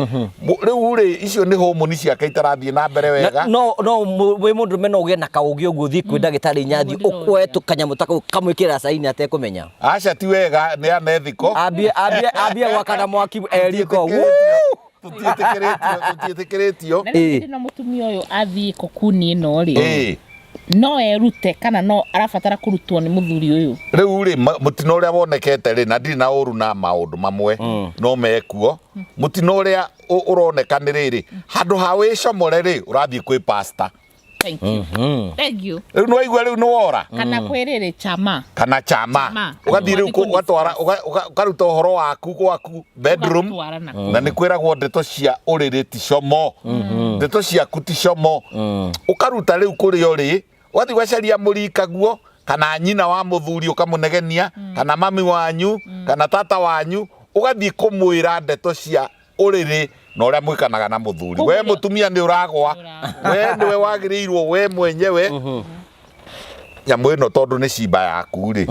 Rĩu rĩ, icio nĩ homoni ciake itarathiĩ na mbere wega. No wĩ mũndũrũme no ũgĩe na kaũgĩ ũguo, ũthiĩ kwĩ ndagĩtarĩ Nyathi, ũkwoe tũkanyamũ ta kau kamwĩkĩra caini atekũmenya? Aca, ti wega, nĩ anethiko. Ambie gwakana mwaki eriko. Tũtiĩtĩkĩrĩtio, tũtiĩtĩkĩrĩtio. Na rĩu hĩndĩ ĩno mũtumia ũyũ athiĩ kokuni ĩno rĩ, No erute kana no arabatara kũrutwo nĩ mũthuri ũyũ? Rĩu rĩ, mũtino ũrĩa wonekete rĩ, na ndirĩ na ũru na maũndũ mamwe no mekuo, mũtino ũrĩa ũroneka nĩ rĩrĩ, handũ ha wĩcomore rĩ, ũrathiĩ kwĩ pastor. Thank you. Thank you. Rĩu nĩ waigua rĩu nĩ wora. Kana kwĩrĩrĩ chama. Kana chama. Chama. Ũgathiĩ rĩu Ũgathiĩ kũ ũgatwara ũkaruta ũhoro waku gwaku bedroom. Ũgatwara nakuo. Na nĩ kwĩragwo ndeto cia ũrĩrĩ ti como, ndeto ciaku ti como. Ũkaruta rĩu kũrĩa ũrĩ, ũgathiĩ ũgacaria mũrikaguo kana nyina wa mũthuri ũkamũnegenia, kana mami wanyu, kana tata wanyu, ũgathiĩ kũmwĩra ndeto cia ũrĩrĩ na ũrĩa mwĩkanaga na mũthuri. We mũtumia nĩ ũragwa, we nĩwe wagĩrĩirwo we mwenyewe nyamũ ĩno tondũ nĩ cimba yaku rĩ,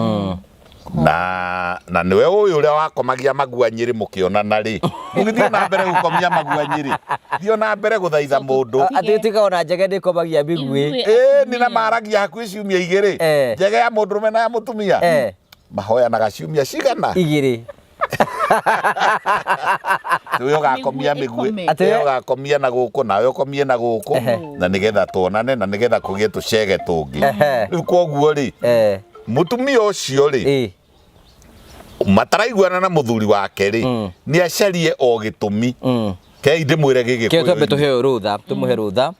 na nĩwe ũyũ ũrĩa wakomagia magua nyĩrĩ mũkĩonana rĩ, ũgĩthiĩ na mbere gũkomia magua nyĩrĩ, thiĩ na mbere gũthaitha mũndũ. Atĩ tuĩka ona njege ndĩkomagia mĩguĩ. Ithuĩ Ĩĩ nĩ na maragia hakuhĩ ciumia 2 njege ya mũndũrũme na ya mũtumia mahoyanaga ciumia cigana? 2. Nĩwe ũgakomia mĩguĩ, Mĩguĩ Atĩ nĩwe ũgakomia na gũkũ nawe ũkomie na gũkũ, na nĩgetha tuonane na nĩgetha kũgĩe tũcege tũngĩ. Rĩu koguo rĩ, mũtumia ũcio rĩ, mataraiguana na mũthuri wake rĩ, nĩ acarie o gĩtũmi. Kei ndĩmwĩre Kĩo twambe gĩgĩkũyũ. tũheo rũtha, tũmũhe rũtha.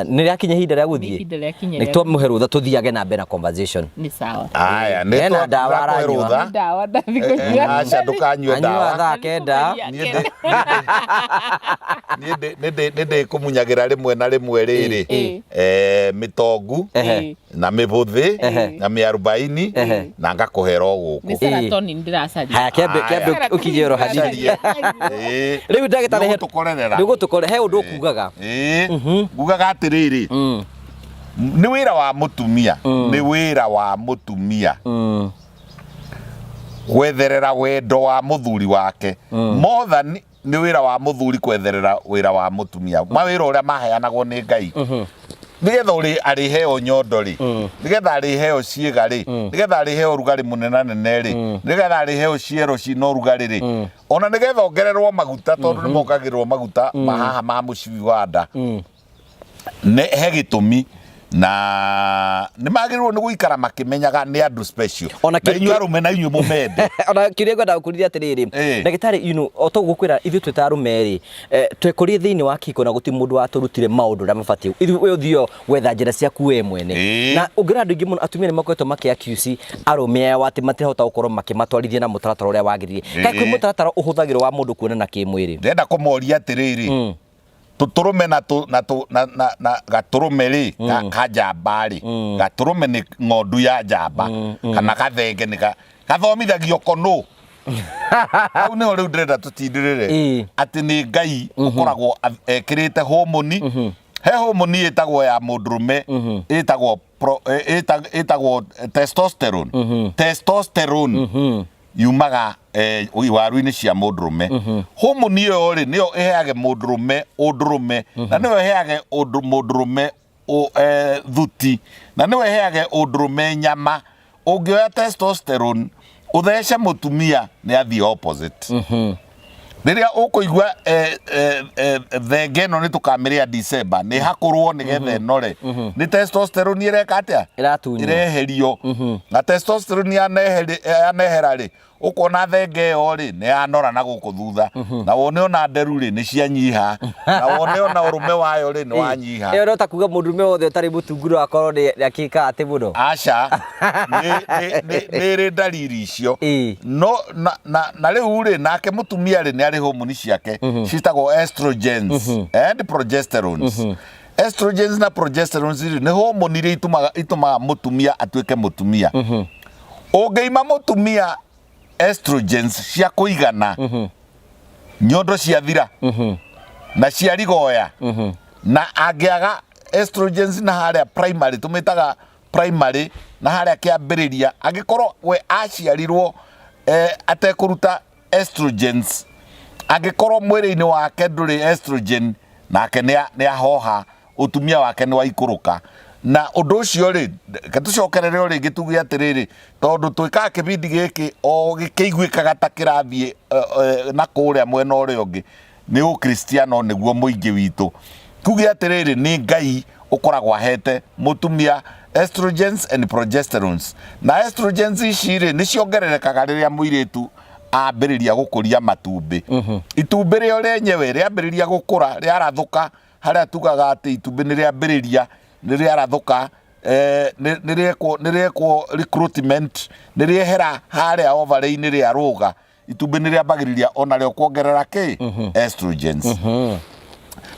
Nĩ rĩakinya ihinda rĩa gũthiĩ. Nĩ ihinda rĩakinya Nĩ rĩa twamũhe rũtha tũthiage na mbere na conversation. Nĩ sawa. Aya, nĩ Hena ndawa twakũhe aranyua. rũtha. Nĩ ndawa ndathiĩ kũnyua. Aca ndũkanyue Anyua ndawa. thaa 9. Niĩ nĩ ndĩkũmunyagĩra rĩmwe na rĩmwe rĩrĩ mĩtongu na mĩbũthĩ na mĩarubaini na ngakũhera o gũkũ. Nĩ serotonin ndĩracaria. Haya, kĩambe ũkinyie oro hanini. Carie. Ĩĩ. Rĩu ndagĩtarĩ Nĩ ũgũtũkorerera. Nĩ ũgũtũkorera, he ũndũ ũkugaga. Ĩĩ. Ngugaga atĩrĩrĩ, nĩ wĩra wa mũtumia, nĩ wĩra wa mũtumia gwetherera wendo wa mũthuri wake more than nĩ wĩra wa mũthuri kwetherera wĩra wa mũtumia, mawĩra ũrĩa maheanagwo nĩ Ngai, nĩgetha ũrĩ arĩheo nyondo rĩ, nĩgetha arĩheo ciĩga rĩ, nĩgetha arĩheo ũrugarĩ mũnenanene rĩ, nĩgetha arĩheo ciero cina ũrugarĩ rĩ, ona nĩgetha ongererwo maguta tondũ nĩ mongagĩrĩrwo maguta mahaha ma mũcibi wa nda. Nĩ he gĩtũmi na nĩ magĩrĩirwo nĩ gũikara makĩmenyaga nĩ andũ special. Ona na inyuĩ arũme na inyuĩ mũmende. Ona kĩrĩa ngwenda gũkũria atĩrĩrĩ, ndagĩtarĩ, o toguo kwĩra ithuĩ twĩ ta arũme rĩ, twekũrire thĩinĩ wa kĩhiko na gũtirĩ mũndũ watũrutire maũndũ ũrĩa mabatiĩ. Ithuĩ we ũthiĩ gwetha njĩra ciaku we mwene. Na ũngĩrora andũ aingĩ mũno atumia nĩ makoretwo makĩ accuse arũme ao atĩ matirahota gũkorwo makĩmatwarithia na mũtaratara ũrĩa wagĩrĩire. Kaĩ kwĩ mũtaratara ũhũthagĩrwo wa mũndũ kuonana kĩmwĩrĩ? Ndĩrenda kũmoria atĩrĩrĩ, tũtũrũme na tũ, na tũ, na, na, na gatũrũme rĩ, ka njamba rĩ, gatũrũme nĩ ng'ondu ya njamba, kana gathenge nĩ gathomithagio konũ. Hau nĩho rĩu ndĩrenda tũtindĩrĩre atĩ nĩ Ngai ũkoragwo ekĩrĩte homoni. He homoni ĩtagwo ya mũndũrũme, ĩtagwo ĩtagwo testosterone. Testosterone yumaga iwaru-inĩ cia mũndũrũme. Homoni ĩyo rĩ, nĩyo ĩheage mũndũrũme ũndũrũme, na nĩyo ĩheage mũndũrũme thuti, na nĩyo ĩheage ũndũrũme nyama. Ũngĩoya testosterone ũthece mũtumia, nĩ athiĩ opposite. Rĩrĩa ũkũigua thenge ĩno nĩ tũkamĩrĩa December, nĩ hakũrwo nĩgetha ĩnore, nĩ testosterone ĩreka atĩa? Ĩratunywo. Ĩreherio. Na testosterone yanehera rĩ, ũkona thenge ĩyo rĩ nĩ yanora na gũkũ thutha, na wone ona nderu rĩ nĩ cianyiha, na wone ona ũrũme wayo rĩ nĩ wanyiha. Ĩyo no ta kuga mũndũrũme wothe ũtarĩ mũtungu no akorwo nĩ akĩka atĩ mũno. Aca, nĩ ĩrĩ ndariri icio. No na rĩu rĩ, nake mũtumia rĩ nĩ arĩ homoni ciake ciĩtagwo estrogens and progesterones. Estrogens na progesterones rĩ nĩ homoni iria itũmaga mũtumia atuĩke mũtumia. Ũngĩima mũtumia estrogens cia kũigana, nyondo ciathira na cia rigoya, na angĩaga estrogens na harĩa primary, tũmĩtaga primary, na harĩa kĩambĩrĩria, angĩkorwo we aciarirwo atekũruta estrogens, angĩkorwo mwĩrĩ-inĩ wake ndũrĩ estrogen, nake nĩ ahoha, ũtumia wake nĩ waikũrũka. Na ũndũ ũcio rĩ, reke tũcokerere o rĩngĩ tuge atĩrĩrĩ, tondũ twĩkaga kĩbindi gĩkĩ o gĩkĩiguĩkaga ta kĩrathiĩ na kũrĩa mwena ũrĩa ũngĩ, nĩ ũkristiano nĩguo mũingĩ witũ. Tuge atĩrĩrĩ, nĩ Ngai ũkoragwo ahete mũtumia Estrogens and progesterones. Na estrogens ici rĩ, nĩ ciongererekaga rĩrĩa mũirĩtu ambĩrĩria gũkũria matumbĩ. Itumbĩ rĩo rĩenyewe rĩambĩrĩria gũkũra, rĩarathũka, harĩa tugaga atĩ itumbĩ nĩ rĩambĩrĩria, nĩ rĩarathũka, eh, nĩ rĩekwo nĩ rĩekwo recruitment, nĩ rĩehera harĩa ovary-inĩ rĩarũga, itumbĩ nĩ rĩambagĩrĩria onarĩo kuongerera kĩ estrogens.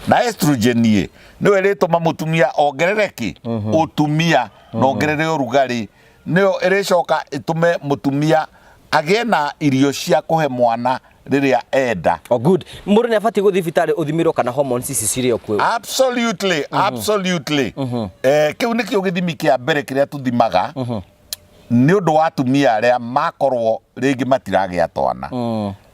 Na estrogen ĩ nĩyo ĩrĩtũma mũtumia ongerere kĩ ũtumia na ongerere ũrugarĩ, nĩyo ĩrĩcoka ĩtũme mũtumia agĩe na irio cia kũhe mwana rĩrĩa enda. Oh, good. Mũndũ nĩ abatiĩ gũthiĩ thibitarĩ ũthimĩrwo kana hormones ici cirĩ o kuo? Absolutely, absolutely. Eh, kĩu nĩkĩo gĩthimi kĩa mbere kĩrĩa tũthimaga nĩ ũndũ wa atumia arĩa makorwo rĩngĩ matiragĩa twana.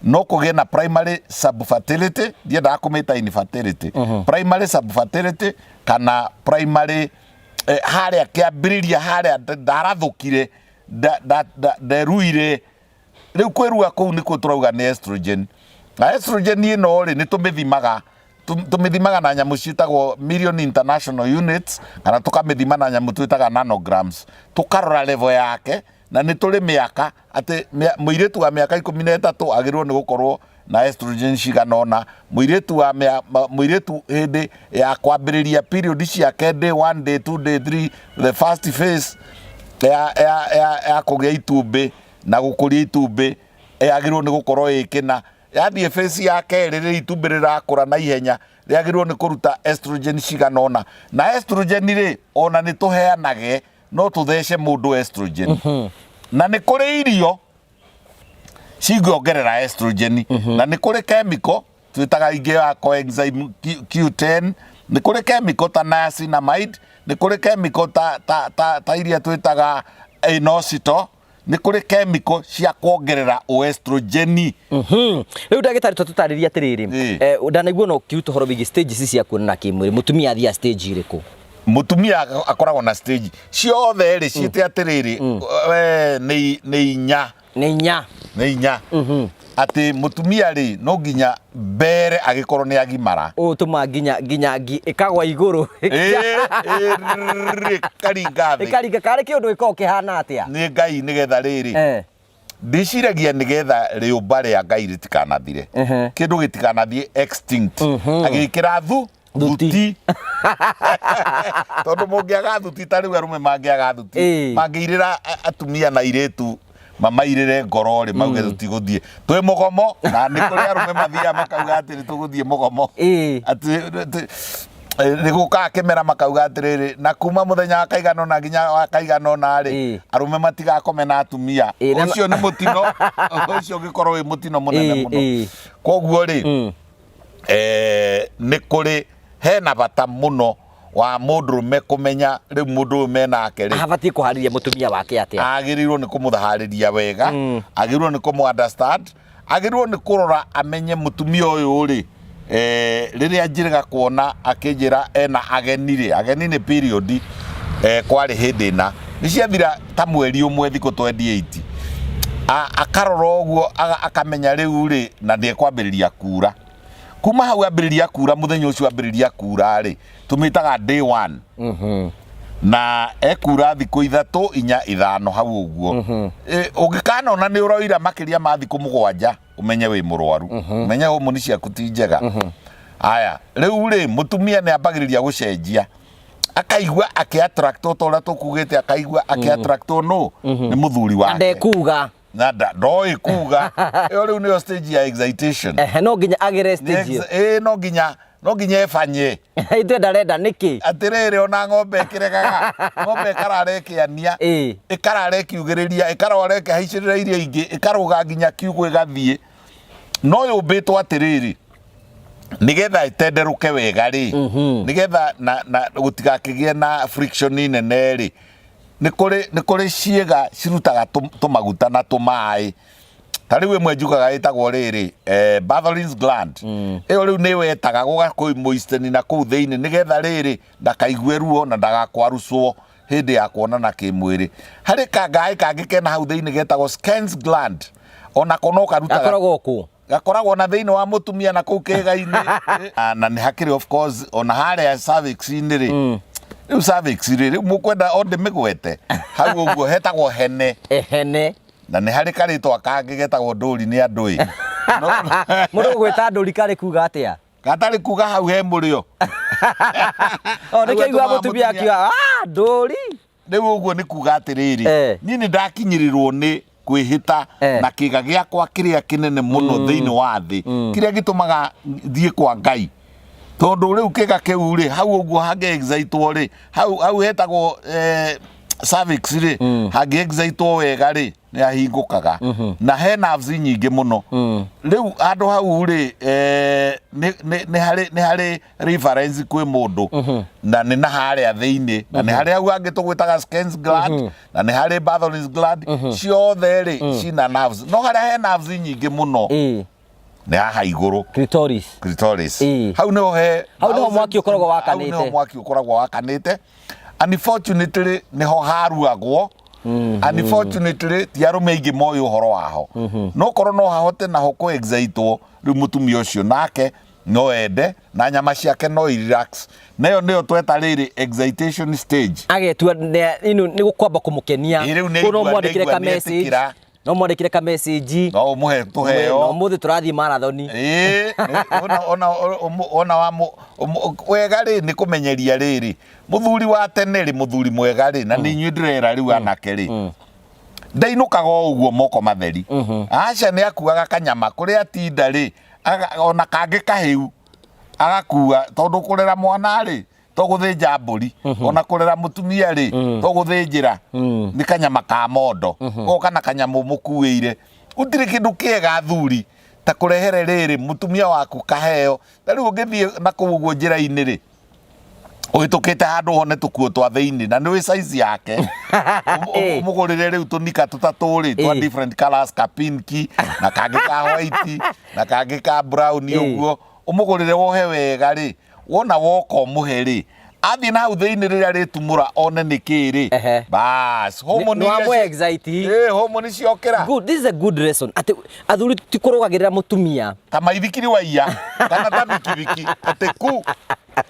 No kũgĩe na primary subfertility, ndiendaga kũmĩta infertility, primary subfertility kana primary harĩa kĩambĩrĩria harĩa ndarathũkire, nderuire. Rĩu kwĩrua kũu nĩkuo tũrauga nĩ estrogen. Na estrogen ĩno rĩ, nĩ tũmĩthimaga, tũmĩthimaga na nyamũ ciĩtagwo million international units, kana tũkamĩthima na nyamũ twĩtaga nanograms, tũkarora level yake. Na nĩ tũrĩ mĩaka atĩ mũirĩtu wa mĩaka 13 agĩrĩirwo nĩ gũkorwo na estrogen cigana ũna, mũirĩtu wa mũirĩtu hĩndĩ ya kwambĩrĩria period ciake, day 1, day 2, day 3, the first phase ya kũgĩa itumbĩ na gũkũria itumbĩ yagĩrĩirwo nĩ gũkorwo ĩkĩna. Yathiĩ phase ya kerĩ, rĩrĩa itumbĩ rĩrakũra na ihenya, rĩagĩrĩirwo nĩ kũruta estrogen cigana ũna. Na estrogen rĩ, ona nĩ tũheanage, no tũthece mũndũ estrogen. Na nĩ kũrĩ irio cingĩongerera estrogen, na nĩ kũrĩ chemical twĩtaga ingĩ ya coenzyme Q10, nĩ kũrĩ chemical ta niacinamide, nĩ kũrĩ chemical ta iria twĩtaga inositol, nĩ kũrĩ chemical cia kuongerera oestrogeni. Rĩu ndagĩtarĩ, tũtũtarĩrie atĩrĩrĩ, ndanaigua no ũkĩruta ũhoro wĩgiĩ stages cia kuonana kĩmwĩrĩ, mũtumia athiaga stage ĩrĩkũ? Mũtumia akoragwo na stage ciothe rĩ, ciĩte atĩrĩrĩ, we, nĩ inya. Nĩ inya? Nĩ inya. Atĩ mũtumia rĩ, no nginya mbere agĩkorwo nĩ agimara. Ũtũma nginya ngi ĩkagwa igũrũ. Ĩĩ, ĩkaringa thĩ. Ĩkaringa karĩ kĩũndũ gĩkoragwo kĩhana atĩa? Nĩ Ngai, nĩgetha rĩrĩ, ndĩciragia nĩgetha rĩũmba rĩa Ngai rĩtikanathire, kĩndũ gĩtikanathiĩ extinct, agĩkĩra Thuti. Thuti, tondũ mũngĩaga thuti, ta rĩu arũme mangĩaga thuti, mangĩirĩra atumia na airĩtu, mamairĩre ngoro rĩ, mauge tũtigũthiĩ, twĩ mũgomo. Na nĩ kũrĩ arũme mathiaga makauga atĩ nĩ tũgũthiĩ mũgomo, atĩ nĩ gũkaga kĩmera, makauga atĩrĩrĩ, na kuma mũthenya wa kaigana ũna nginya wa kaigana ũna rĩ, arũme matigakome na atumia. Ũcio nĩ mũtino, ũcio ũngĩkorwo wĩ mũtino mũnene mũno. Koguo rĩ, nĩ kũrĩ hena bata mũno wa mũndũrũme kũmenya rĩu mũndũ ũyũ menake rĩ, Abatiĩ kũharĩria mũtumia wake atĩa? Agĩrĩirwo nĩ kũmũharĩria wega, agĩrĩirwo nĩ kũmũ understand, agĩrĩirwo nĩ kũrora amenye mũtumia ũyũ rĩ, rĩrĩa njĩrĩga kuona akĩnjĩra ena ageni rĩ, ageni nĩ period, kwarĩ hĩndĩ ĩna nĩ ciathira ta mweri ũmwe, thikũ 28. Akarora ũguo, akamenya rĩu rĩ, na nĩ ekwambĩrĩria kura. Kuma hau ambĩrĩria kura, mũthenya ũcio ambĩrĩria kura rĩ, tũmĩtaga day one, na ekura thikũ 3, 4, 5 hau ũguo. Ũngĩkanona nĩ ũroira makĩria ma thikũ 7, ũmenye wĩ mũrwaru, ũmenye homoni ciaku ti njega. Aya, rĩu rĩ, mũtumia nĩ ambagĩrĩria gũcenjia, akaigua akĩ-attractwo, ta ũrĩa tũkugĩte, akaigua akĩ-attractwo no nĩ mũthuri Na wake. Ndekuga. Na ndoĩ kuga. Ĩyo rĩu nĩyo stage ya excitation. Ehe, no nginya agere stage ĩyo. Ĩĩ, no nginya ebanye. Ithuĩ ndarenda nĩkĩ? Atĩrĩrĩ, ona ng'ombe ĩkĩregaga, ng'ombe ĩkarara ĩkĩania, ĩkarara ĩkiugĩrĩria, ĩkarora ĩkĩhaicĩrĩra iria ingĩ, ĩkarũga nginya kiugũ ĩgathiĩ. No yũmbĩtwo atĩrĩrĩ, nĩgetha ĩtenderũke wega rĩ, nĩgetha na gũtigakĩgĩe na friction nene rĩ, nĩ kũrĩ ciĩga cirutaga tũmaguta na tũmaĩ. Ta rĩu ĩmwe njugaga ĩtagwo rĩrĩ, Bartholin's gland. Ĩyo rĩu nĩ wetaga gũgakũ moisten na kũu thĩinĩ, nĩgetha rĩrĩ ndakaigue ruo na ndagakwarucwo hĩndĩ ya kuonana kĩmwĩrĩ. Harĩ kangaĩ kangĩ kena hau thĩinĩ getagwo Skene's gland, onako no karutaga. Gakoragwo kũ? Gakoragwo na thĩinĩ wa mũtumia na kũu kĩĩga-inĩ. Ah, na nĩ hakĩrĩ, of course, ona harĩa cervix-inĩ rĩ, Rĩu cervix rĩ, rĩu mũkwenda o ndĩmĩgwete hau ũguo hetagwo hene. Ehene. Na nĩ harĩ karĩtwa kangĩ getagwo ndũri nĩ andũ ĩ. Mũndũ gũgwĩta ndũri karĩ kuga atĩa? Gatarĩ kuga hau he mũrĩo. O nĩkĩo Hau igua atũmaga mũtumia mũtumia- akiuga "Ah, ndũri." Rĩu ũguo nĩ kuga atĩrĩrĩ, niĩ nĩ ndakinyĩrĩrwo nĩ kwĩhĩta na kĩga gĩakwa kĩrĩa kĩnene mũno thĩinĩ wa thĩ, kĩrĩa gĩtũmaga thiĩ kwa Ngai. Tondũ rĩu kĩga kĩu rĩ, hau ũguo hangĩ excitwo rĩ, hau hau hetagwo cervix rĩ, hangĩ excitwo wega rĩ, nĩ hahingũkaga. Na he nerves nyingĩ mũno. Rĩu handũ hau rĩ, nĩ harĩ nĩ harĩ reference kwĩ mũndũ na nĩ na harĩa thĩinĩ na nĩ harĩ hau hangĩ tũgwĩtaga Skene's gland na nĩ harĩ Bartholin's gland, ciothe rĩ cina nerves, no harĩa he nerves nyingĩ mũno nĩ haha igũrũ. Clitoris. Clitoris. Hau nĩho he Hau nĩho mwaki ũkoragwo hau wakanĩte. nĩho mwaki ũkoragwo wakanĩte. Unfortunately nĩho haruagwo. Unfortunately ti arũme aingĩ moĩ ũhoro waho, no korwo no hahote naho kũ excitwo rĩu mũtumia ũcio nake no ende na nyama ciake no i relax, nayo nĩyo tweta rĩrĩ excitation stage. Agetua nĩ nĩ gũkwamba kũmũkenia. Ĩ, rĩu nĩ Koguo no aigua- mwandĩkĩre nĩ ka aigua nĩ message. etĩkĩra. No mwandĩkĩre ka message. No ũmũhe No tũheo. mũthĩ tũrathiĩ marathoni. Ĩĩ, ona wa wega rĩ nĩ kũmenyeria rĩrĩ mũthuri wa tene rĩ, mũthuri mwega rĩ, na nĩ inyuĩ ndĩrera rĩu anake rĩ, ndainũkaga o ũguo moko matheri. Aca, nĩ akuaga kanyama kũrĩa atinda rĩ, ona kangĩ kahĩu agakua, tondũ kũrera mwana rĩ to gũthĩnja mbũri, ona kũrera mũtumia rĩ to gũthĩnjĩra nĩ kanyama ka mondo goka na kanyamũ mũkuĩire. Gũtirĩ kĩndũ kĩega athuri ta kũrehere rĩrĩ mũtumia waku kaheo. Ta rĩu ũngĩthiĩ na kũu ũguo njĩra-inĩ rĩ, ũhĩtũkĩte handũ hone tũkuo twa thĩinĩ na nĩũĩ size yake, ũmũgũrĩre rĩu tũnika tũtatũ rĩ twa different colors, ka pinki na kangĩ ka white na kangĩ ka brown, ũguo ũmũgũrĩre wohe wega rĩ, wona woka ũmũhe rĩ, athiĩ na hau thĩinĩ rĩrĩa rĩtumũra one nĩ kĩ rĩ, bas, hormone Nĩ iria wamũ excite. Hormone ciokĩra. Good, this is a good lesson. Atĩ athuri ti kũrũgagĩrĩra mũtumia. Ta maithikiri waiya kana ta bikibiki atĩ ku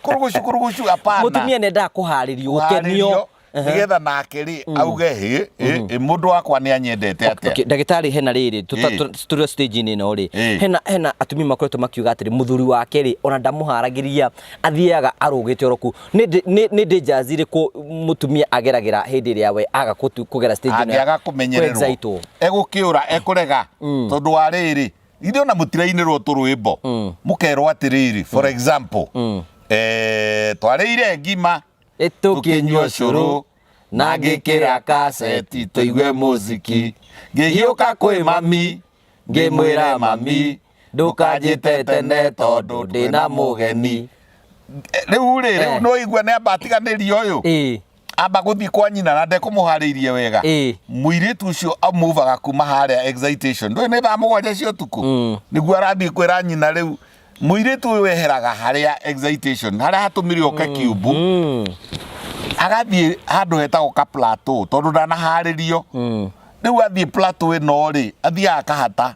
kurugucu kurugucu, hapana. Mũtumia nĩ endaga kũharĩrio, gũkenio. Kũharĩrio, nĩgetha nake rĩ auge hĩ hĩ mũndũ wakwa nĩ anyendete atĩa. Okay, ndagĩtarĩ, hena rĩrĩ tũrĩ stage-inĩ ĩno rĩ, hena atumia makoretwo makiuga atĩrĩ mũthuri wake rĩ ona ndamũharagĩria, athiaga arũgĩte oro kũu. Nĩ dangers irĩkũ mũtumia ageragĩra hĩndĩ ĩrĩa we aga kũgera stage ĩno ya Angĩaga kũmenyererwo kũ-excitwo? Egũkĩũra, ekũrega, tondũ wa rĩrĩ ithuĩ ona mũtirainĩrwo tũrwĩmbo mũkerwo atĩrĩrĩ, for example, twarĩire ngima tũkĩnyua cũrũ na ngĩkĩra kaseti tũigue mũziki, ngĩhiũka kwĩ mami ngĩmwĩra, 'Mami, ndũkanjĩte tene tondũ ndĩna mũgeni.' Rĩu rĩ, rĩu no igua nĩ amba atiganĩrio ũyũ, amba gũthiĩ kwa nyina na ndekũmũharĩirie wega. Mũirĩtu ũcio amuvaga kuma harĩa excitation, ndũĩ nĩ thaa 7 cia ũtukũ nĩguo arathiĩ kwĩra nyina. Rĩu mũirĩtu ũyũ eheraga harĩa excitation, harĩa hatũmire oke kiumbu, agathiĩ handũ hetagwo ka plateau, tondũ ndanaharĩrio. Rĩu athiĩ plateau ĩno rĩ, athiaga akahata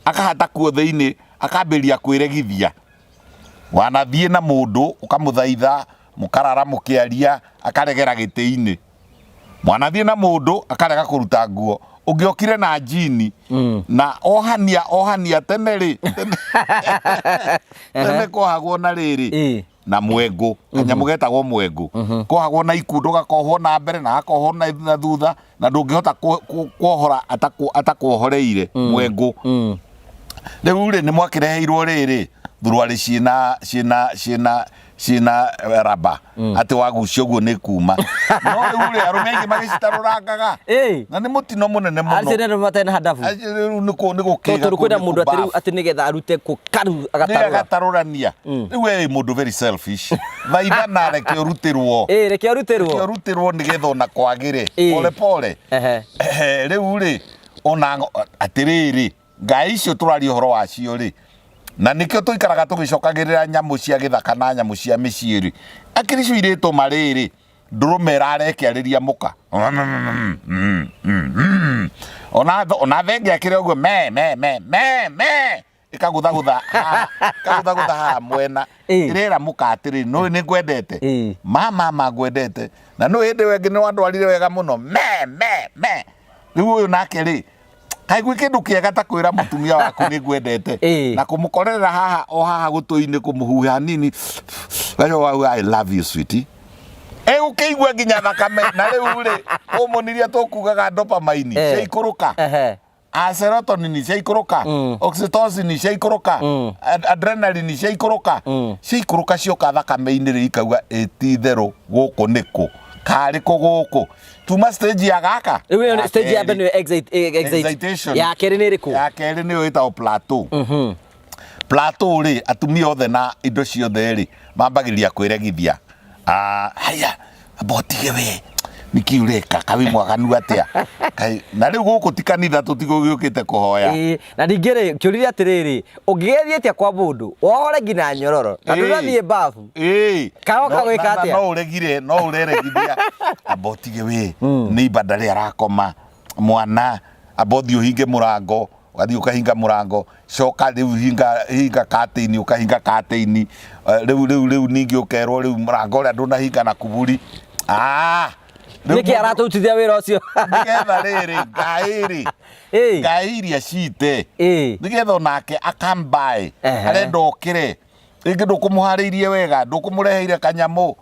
akahata kuo thĩinĩ, akambĩrĩria kwĩregithia. Wanathiĩ na mũndũ ũkamũthaitha, mũkarara mũkĩaria, akaregera gĩtĩ-inĩ. Mwanathiĩ na mũndũ akarega kũruta nguo, ũngĩokire na njini na ohania ohania. Tene rĩ, tene kohagwo na rĩrĩ na mwengũ, kanyamũ getagwo mwengũ, kohagwo na ikundo, gakohwo na mbere na gakohwo na thutha, na ndũngĩhota kuohora atakuohoreire mwengũ. Rĩu rĩ, nĩ mwakĩreheirwo rĩrĩ thuruarĩ ciĩna raba atĩ wagucia ũguo nĩ kuma, no rĩu rĩ, arũme aingĩ magĩcitarũrangaga na nĩ mũtino mũnene mũno. Acio nĩ andũ matarĩ na handabu. Acio rĩu nĩ gũkĩga. Tondũ kwĩna mũndũ atĩ rĩu atĩ nĩgetha arute kũ karu nĩ agatarũra. Agatarũrania. Rĩu we wĩ mũndũ very selfish, thaithana reke ũrutĩrwo. Ĩ, reke arutĩrwo. Reke ũrutĩrwo nĩgetha ona kwagĩre pole pole. Rĩu rĩ, ona atĩrĩrĩ, ngai icio tũraria ũhoro wacio rĩ, na nĩkĩo tũikaraga tũgĩcokagĩrĩra nyamũ cia gĩthaka na nyamũ cia mĩciĩ rĩ, akĩrĩ icio irĩtũma rĩrĩ ndũrũme ĩrarekearĩria mũka ona thenge akĩrĩ ũguo me me me me me. Ĩkagũthagũtha haha, ĩkagũthagũtha haha mwena. Ĩrera mũka atĩrĩrĩ, nũĩ nĩ ngwendete. Ma ma ma ngwendete. Na nũĩ hĩndĩ ĩyo ĩngĩ nĩ wandwarire wega mũno. Me me me. Rĩu ũyũ nake rĩ, kaĩ gwĩ kĩndũ kĩega ta kwĩra mũtumia waku nĩ ngwendete na kũmũkorerera haha o haha gũtũ-inĩ, kũmũhuha hanini, gacoka wauga, "I love you, sweetie." Ĩgũkĩigua nginya thakame na rĩu rĩ, hormone iria tũkugaga, dopamine, ciaikũrũka, a serotonin ciaikũrũka, oxytocin ciaikũrũka, adrenaline ciaikũrũka, ciaikũrũka cioka thakame-inĩ rĩ, ikauga ĩti itherũ gũkũ nĩkũ karĩ kũ gũkũ tuma stage ya gaka. Rĩu ĩyo Ya stage ya kerĩ. mbere nĩyo Excitation. Ya kerĩ nĩ ĩrĩkũ? Ya kerĩ nĩyo ĩtagwo plateau. Plateau rĩ, atumia othe na indo ciothe rĩ, mambagĩrĩria kwĩregithia. Ah, haya, amba ũtige we, nĩkĩ ũreka kaĩ mwaganu atĩa? Kaĩ, na rĩu gũkũ ti kanitha, tũtigũgĩũkĩte kũhoya. Ĩĩ, na ningĩ rĩ, kĩũria atĩrĩrĩ, ũngĩgeria atĩa kwa mũndũ wohore nginya nyororo na ndũrathiĩ babu? Karoka gwĩka atĩa? No ũregire, no ũreregithia, amba ũtige we, nĩ ibanda rĩ arakoma mwana, amba ũthiĩ ũhinge mũrango. Ũgathiĩ ũkahinga mũrango, coka rĩu hinga hinga katĩini, ũkahinga katĩini. Rĩu ningĩ ũkerwo rĩu mũrango ũrĩa ndũnahinga na kuburi. Ah, rĩu Nĩkĩ aratũrutithia wĩra ũcio? Nĩgetha rĩrĩ ngai rĩ, ngai iria cite, nĩgetha onake akambae. Arenda okĩre rĩngĩ, ndũkũmũharĩirie wega, ndũkũmũreheire kanyamũ.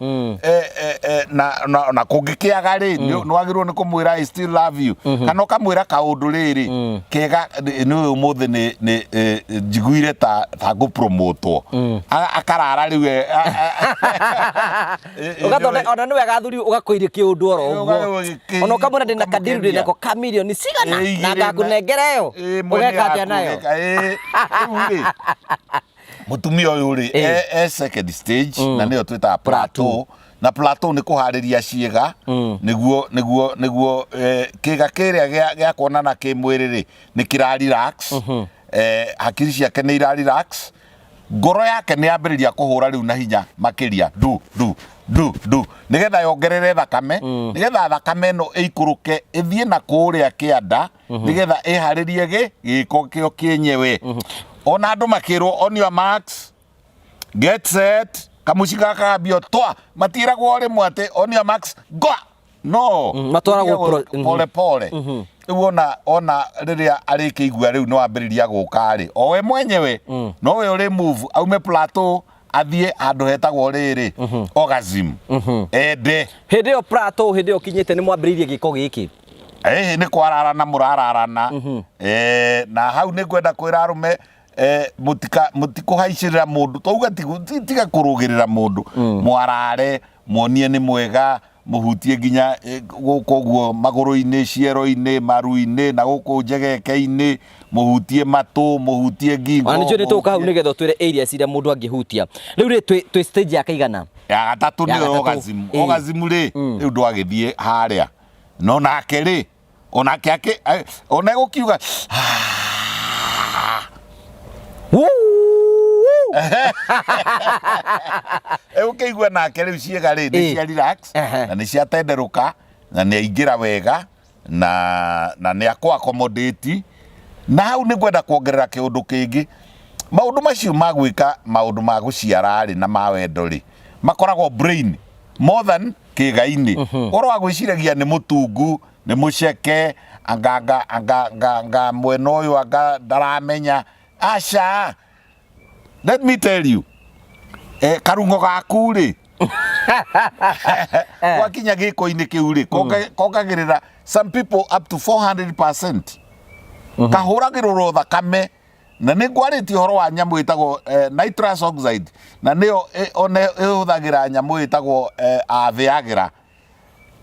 Na kũngĩkĩaga rĩ, nĩwagĩrĩirwo nĩ kũmwĩra, "I still love you," kana ũkamwĩra kaũndũ rĩrĩ kega, nĩ ũyũ ũmũthĩ nĩ njiguire ta ngũpromotwo. Akarara rĩu Ũgatona ona nĩ wega athuri ũgakũiria kĩũndũ oro ũguo. Ona ũkamwĩra ndĩna kadiru, Ũkamũkenia. ndĩnako ka mirioni cigana na igĩrĩ ngakũnengera ĩyo. Mwene Ũgeka atĩa yaku nayo? ũgeka, rĩu rĩ, mũtumia ũyũ rĩ, e second stage, na nĩyo twĩtaga plateau. Na plateau nĩ kũharĩria ciĩga nĩguo kĩga kĩrĩa gĩa kuonana kĩmwĩrĩ rĩ, nĩ kĩra relax. Hakiri ciake nĩ ira relax, ngoro yake nĩ yambĩrĩria kũhũra rĩu na hinya makĩria, ndu ndu ndu ndu, nĩgetha yongerere thakame, nĩgetha thakame ĩno ĩikũrũke ĩthiĩ na kũrĩa kĩanda, nĩgetha ĩharĩrie gĩko kĩo kĩenyewe. Ona andũ makĩrwo, "On your marks, get set," kamuci gaka gakambio twa, matiĩragwo o rĩmwe atĩ, "On your marks, go," no. Matwaragwo Pole pole. Rĩu ona rĩrĩa arĩkĩigua rĩu nĩ wambĩrĩria gũka rĩ, o we mwenyewe nowe ũrĩ move aume plateau athiĩ handũ hetagwo rĩrĩ orgasm ende. Hĩndĩ ĩyo plateau, hĩndĩ ĩyo ũkinyĩte, nĩ mwambĩrĩirie gĩko gĩkĩ. Ĩhĩ, nĩ kwararana mũrararana. Na hau nĩ ngwenda kwĩra arũme, mũtikũhaicĩrĩra mũndũ, twauga tiga kũrũgĩrĩra mũndũ. Mwarare, muonie nĩ mwega, mũhutie nginya gũkũ ũguo magũrũ-inĩ, ciero-inĩ, maru-inĩ, na gũkũ njegeke-inĩ, mũhutie matũ, mũhutie ngingo. Ona nĩnjũĩ nĩ tũgũka hau mũhutie- nĩgetha ũtwĩre areas iria mũndũ angĩhutia. Rĩu rĩ, twĩ stage ya kaigana? Ya gatatũ. Ya Nĩyo gatatũ. Orgasm. Orgasm rĩ, rĩu ndwagĩthiĩ harĩa no nake rĩ, onake akĩ ona egũkiuga. Wuu! Egũkĩigua nake rĩu ciĩga rĩ nĩ cia relax na nĩ ciatenderũka na nĩ aingĩra wega na nĩ akũ accommodate. Na hau nĩ ngwenda kuongerera kĩũndũ kĩngĩ. Maũndũ macio ma gwĩka maũndũ ma gũciara rĩ na ma wendo rĩ, makoragwo brain more than kĩga-inĩ. Ũhoro wa gwĩciragia nĩ mũtungu, nĩ mũceke, anga mwena ũyũ, anga ndaramenya, aca. Let me tell you, karung'o gaku rĩ, gwakinya gĩko-inĩ kĩu rĩ, kongagĩrĩra some people up to 400%, kahũragĩrũrwo thakame. Na nĩ ngwarĩtie ũhoro wa nyamũ ĩtagwo nitrous oxide, na nĩyo ona ĩhũthagĩra nyamũ ĩtagwo Viagra,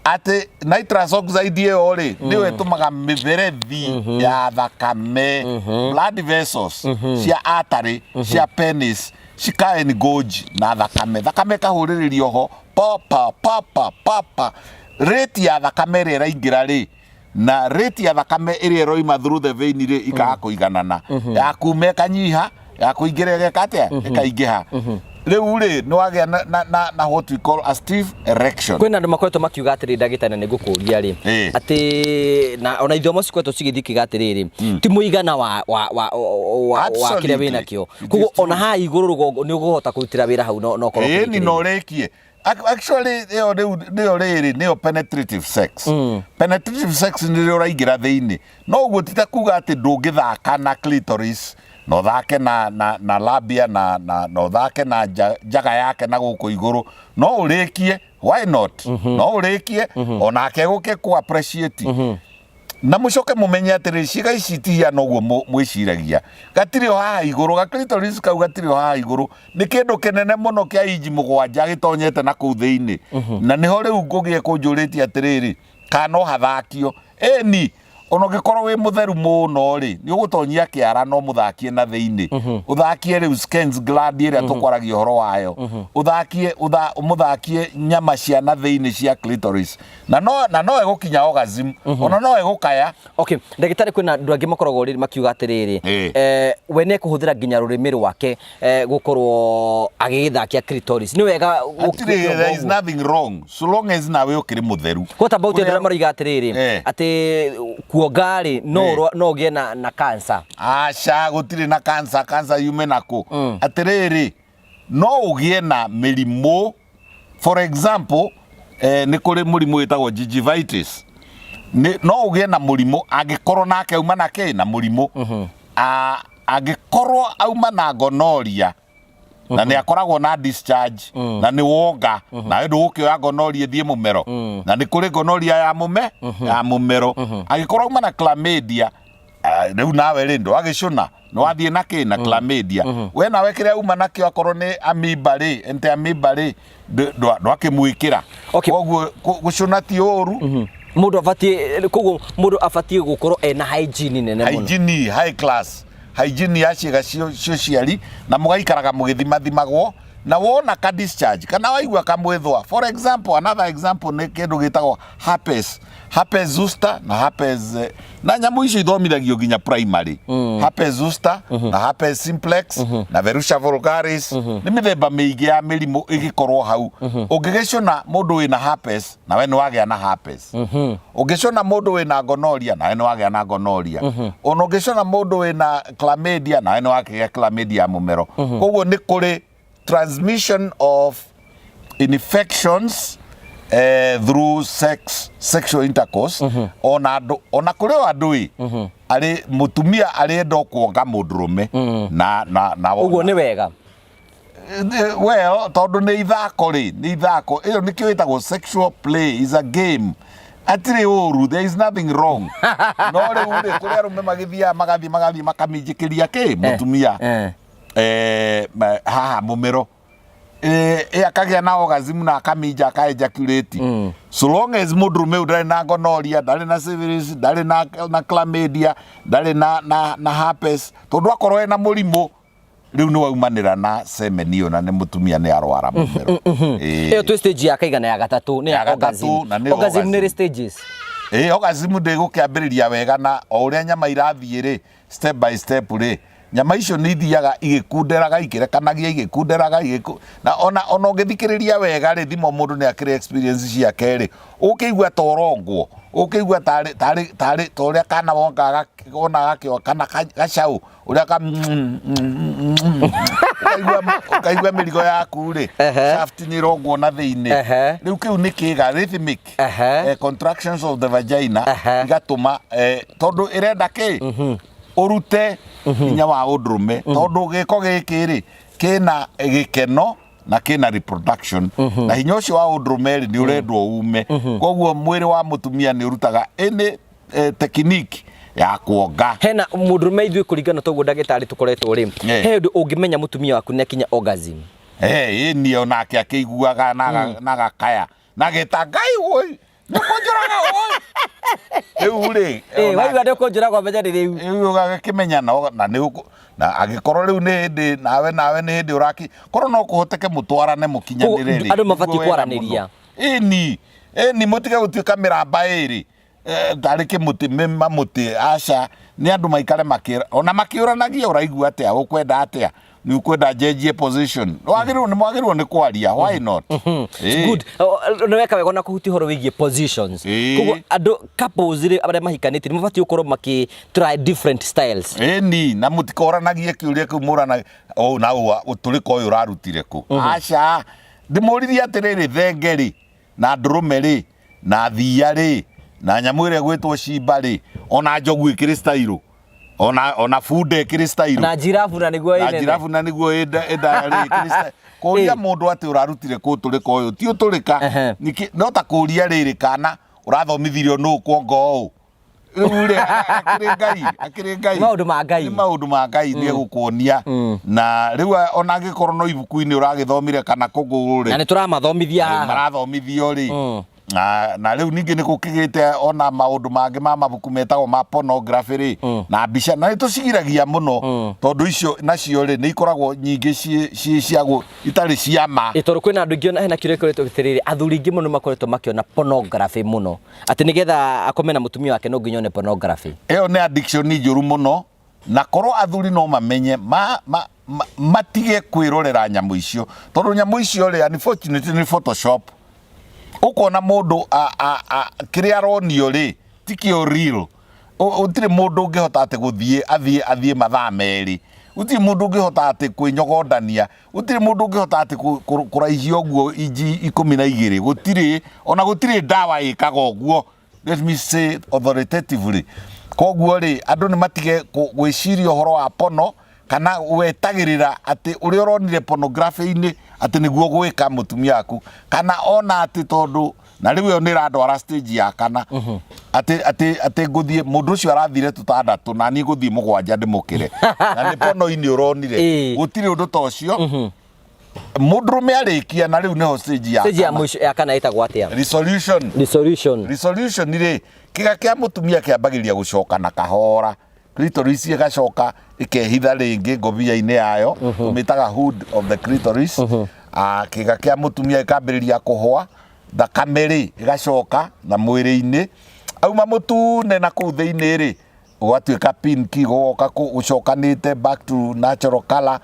atĩ nitrous oxide ĩyo rĩ, nĩyo ĩtũmaga mĩberethi ya thakame, blood vessels cia artery cia penis, cika engorge na thakame, thakame ĩkahũrĩrĩrio ho papa papa papa. Rate ya thakame ĩrĩa ĩraingĩra rĩ na rate ya thakame ĩrĩa ĩroima through the vein rĩ, ikaga kũiganana. Ya kuma ĩkanyiha, ya kũingĩra ĩgeka atĩa? Ĩkaingĩha. Rĩu rĩ, nĩ wagĩa na, na, na, na what we call a stiff erection. Kwĩna andũ makoretwo makiuga atĩrĩ, ndagĩtarĩ, na nĩngũkũria rĩ, atĩ na ona ithomo cikoretwo cigĩthiĩ ikiuga atĩrĩrĩ, ti mũigana wa kĩrĩa wĩ nakĩo, koguo ona haha igũrũ rũgongo nĩ ũkũhota kũrutĩra wĩra hau no ũkorwo Ĩni, na ũrĩkie. Actually ĩyo rĩu nĩyo rĩrĩ nĩyo penetrative sex. Penetrative sex nĩ rĩrĩa ũraingĩra thĩinĩ, no ũguo ti ta kuga atĩ ndũngĩthaka na clitoris, na ũthake na labia, na ũthake na njaga yake na gũkũ igũrũ, no ũrĩkie, why not? No ũrĩkie, onake gũke kũ appreciate. Na mũcoke mũmenye atĩrĩ, ciĩga ici itihiana ũguo mwĩciragia. Gatirĩ o haha igũrũ, ga clitoris kau gatirĩ o haha igũrũ, nĩ kĩndũ kĩnene mũno kĩa inji 7 gĩtonyete na kũu thĩinĩ. Na nĩho rĩu ngũgĩe kũnjũrĩtie atĩrĩrĩ, kana no hathakio? Ĩni, ona ũngĩkorwo wĩ mũtheru mũno rĩ, nĩ ũgũtonyia kĩara no mũthakie na thĩinĩ. Ũthakie rĩu Skens gland ĩrĩa tũkwaragia ũhoro wayo. Ũthakie, ũmũthakie nyama cia na thĩinĩ cia clitoris. Na no ĩgũkinya orgasm, ona no ĩgũkaya. Okay, ndagĩtarĩ, kwĩna andũ angĩ makoragwo rĩrĩ makiuga atĩrĩrĩ, we nĩ ekũhũthĩra nginya rũrĩmĩ rwake gũkorwo agĩgĩthakia clitoris. Nĩ wega? Hatirĩ, there is nothing wrong so long as nawe ũkĩrĩ mũtheru. What about andũ arĩa maroiga atĩrĩrĩ, atĩ kuonga rĩ, no no ũgĩe na cancer? Aca, gũtirĩ na cancer. Cancer yume nakũ? Atĩrĩrĩ, no ũgĩe na mĩrimũ. For example, nĩ kũrĩ mũrimũ wĩtagwo gingivitis. No ũgĩe na mũrimũ angĩkorwo nake auma na kĩ na mũrimũ. Angĩkorwo auma na gonorrhea na nĩ akoragwo na discharge na nĩ wonga, nawe ndũgũkĩoya gonorrhea ĩthiĩ mũmero, na nĩ kũrĩ gonorrhea ya mũme ya mũmero. Angĩkorwo auma na chlamydia, rĩu nawe rĩ, ndwagĩcũna, nĩ wathiĩ na kĩ na chlamydia. We nawe kĩrĩa uma nakĩo, akorwo nĩ amoeba rĩ, ente amoeba rĩ, ndwakĩmwĩkĩra. Koguo gũcũna ti ũru. Mũndũ abatiĩ, koguo mũndũ abatiĩ gũkorwo ena hygiene nene mũno. Hygiene, high class hygiene ya ciĩga ciũciari, na mũgaikaraga mũgĩthimathimagwo, na wona ka discharge kana waigua kamwĩthwa. For example, another example nĩ kĩndũ gĩtagwo herpes, herpes zoster na herpes, na nyamũ icio ithomithagio nginya primary. Herpes zoster na herpes simplex na verruca vulgaris nĩ mĩthemba mĩingĩ ya mĩrimũ ĩgĩkorwo hau. Ũngĩgĩcũna mũndũ wĩna herpes, nawe nĩ wagĩa na herpes. Ũngĩcũna mũndũ wĩna gonorrhea, nawe nĩ wagĩa na gonorrhea. Ona ũngĩcũna mũndũ wĩna chlamydia, nawe nĩ wakĩgĩa chlamydia ya mũmero. Koguo nĩ kũrĩ transmission of infections through sex, sexual intercourse. Ona andũ, ona kũrĩ o andũ ĩ arĩ mũtumia arĩenda kuonga mũndũrũme na Ũguo nĩ wega? Well, tondũ nĩ ithako rĩ, nĩ ithako ĩyo, nĩkĩo ĩtagwo sexual play, is a game. Hatirĩ ũru, there is nothing wrong. No rĩu rĩ, kũrĩ arũme magĩthiaga magathiĩ makaminjĩkĩria kĩ mũtumia haha mũmero, akagĩa na orgasm na akaminja aka ejaculate. So long as mũndũrũme ũyũ ndarĩ na gonorrhea, ndarĩ na syphilis, ndarĩ na chlamydia, ndarĩ na herpes, tondũ akorwo ena mũrimũ rĩu nĩ waumanĩra na semen ĩyo na nĩ mũtumia nĩ arwara mũmero. Ĩyo twĩ stage ya kaigana? Ya gatatũ nĩ Ya ya gatatũ, orgasm. na nĩ Orgasm orgasm. nĩ rĩ stages? Ĩ, orgasm ndĩgũkĩambĩrĩria wega, na o ũrĩa nyama irathiĩ rĩ, step by step rĩ, nyama icio nĩ ithiaga igĩkunderaga, ikĩrekanagia, igĩkunderaga na ona ũngĩthikĩrĩria wega rĩ, thimo mũndũ nĩ akĩrĩ experience ciake rĩ, ũkĩigua ta ũrongwo, ũkĩigua tarĩ ta ũrĩa kana wongaga wona gakĩo kana gacaũ ũrĩa ka ũkaigua mĩrigo yaku rĩ, shaft nĩ ĩrongwo na thĩinĩ. Rĩu kĩu nĩ kĩga rhythmic contractions of the vagina igatũma, tondũ ĩrenda kĩ ũrute hinya wa ũndũrũme, tondũ gĩko gĩkĩ rĩ kĩna gĩkeno na kĩna reproduction, na hinya ũcio wa ũndũrũme rĩ, nĩ ũrendwo ume. Koguo mwĩrĩ wa mũtumia nĩ ũrutaga any technique ya kuonga. Hena mũndũrũme, ithuĩ kũringana toguo ndagĩtarĩ tũkoretwo rĩ, he ũndũ ũngĩmenya mũtumia waku nĩ akinya orgasm? Ĩ niĩ onake akĩiguaga na agakaya na gĩta, "Ngai woi, nĩ kũnjũraga woi!" Rĩu rĩ, Waigua nĩ ũkũnjũraga, ũmenye nĩ rĩu. Rĩu ũgagĩkĩmenya na nĩ na angĩkorwo rĩu nĩ hĩndĩ nawe nĩ hĩndĩ ũraki korwo no kũhoteke mũtwarane mũkinyanĩre rĩ. Andũ mabatiĩ Nĩguo wega kwaranĩria. mũno. Ĩni mũtige gũtuĩka mĩramba ĩrĩ, tarĩ kĩmũtĩ mamũtĩ, aca, nĩ andũ maikare makĩra ona makĩũranagia, "Ũraigua atĩa? Ũkwenda atĩa?" Nĩ ũkwenda njenjie position? Wagĩrĩirwo nĩ mwagĩrĩirwo nĩ kwaria, why not? Ĩĩ. Good. Nĩ weka wega na kũhutia ũhoro wĩgiĩ positions. Koguo andũ, couples rĩ, arĩa mahikanĩtie nĩ mabatiĩ gũkorwo makĩ try different styles. Ĩni, na mũtikoranagie kĩũria kĩu mũrana ũũ na ũũ, ũtũrĩka ũyũ ũrarutire kũ? Aca, ndĩmũririe atĩrĩrĩ, thenge rĩ, na ndũrũme rĩ, na thiia rĩ, na nyamũ ĩrĩa ĩgwĩtwo cimba rĩ, ona njogu ĩkĩrĩ style, ona bunda ĩkĩrĩ style, na njirabu na nĩguo na ĩnene. Njirabu na nĩguo ĩndaya rĩ, ĩkĩrĩ style. Kũria mũndũ atĩ ũrarutire kũ ũtũrĩka ũyũ ti ũtũrĩka. No ta kũria rĩrĩ, kana ũrathomithirio nũ kuongo ũũ? Rĩu rĩ, akĩrĩ Ngai, akĩrĩ Ngai. Maũndũ ma Ngai. Nĩ maũndũ ma Ngai, nĩ egũkuonia. Na rĩu ona angĩkorwo no ibuku-inĩ ũragĩthomire kana kũgũrũ na rĩ, nĩ tũramathomithia haha. Marathomithio rĩ, na rĩu ningĩ nĩ gũkĩgĩte ona maũndũ mangĩ ma mabuku metagwo ma pornography rĩ, na mbica, na nĩ tũcigiragia mũno, tondũ icio nacio rĩ, nĩ ikoragwo nyingĩ ciĩ cia itarĩ cia ma. Ĩ, tondũ kwĩna andũ aingĩ, ona hena kĩũria gĩkoretwo gĩtĩrĩrĩ, athuri aingĩ mũno makoretwo makĩona pornography mũno, atĩ nĩgetha akome na mũtumia wake no nginya one pornography. Ĩyo nĩ addiction njũru mũno, na korwo athuri no mamenye matige kwĩrorera nyamũ icio, tondũ nyamũ icio rĩ, unfortunately, nĩ Photoshop. Ũkona mũndũ kĩrĩa aronio rĩ, tikĩo real. Gũtirĩ mũndũ ũngĩhota atĩ gũthiĩ athiĩ mathaa 2, gũtirĩ mũndũ ũngĩhota atĩ kwĩnyogondania, gũtirĩ mũndũ ũngĩhota atĩ kũraihia ũguo inji 12, gũtirĩ, ona gũtirĩ ndawa ĩkaga ũguo, let me say authoritatively. Koguo rĩ, andũ nĩ matige gwĩciria ũhoro wa pono, kana wetagĩrĩra atĩ ũrĩa ũronire pornography-inĩ atĩ nĩguo gwĩka mũtumia waku, kana ona atĩ tondũ na rĩu ĩyo nĩ ĩrandwara stage ya kana, atĩ ngũthiĩ, mũndũ ũcio arathire tũtandatũ na niĩ ngũthiĩ mũgwanja ndĩmũkĩre, na nĩ pono-inĩ ũronire. Gũtirĩ ũndũ ta ũcio. Mũndũrũme arĩkia, na rĩu nĩho stage ya Stage ya kana. Mũico ya kana ĩtagwo atĩa? Resolution. Resolution. Resolution rĩ, kĩga kĩa mũtumia kĩambagĩrĩria gũcoka na kahora, clitoris ĩgacoka ĩkehitha rĩngĩ ngobia-inĩ yayo, tũmĩtaga hood of the clitoris. Ah, kĩga kĩa mũtumia ĩkambĩrĩria kũhũa thakame rĩ, ĩgacoka na mwĩrĩ-inĩ auma mũtune na kũu thĩinĩ rĩ, gũgatuĩka pinki, gũgoka gũcokanĩte back to natural color.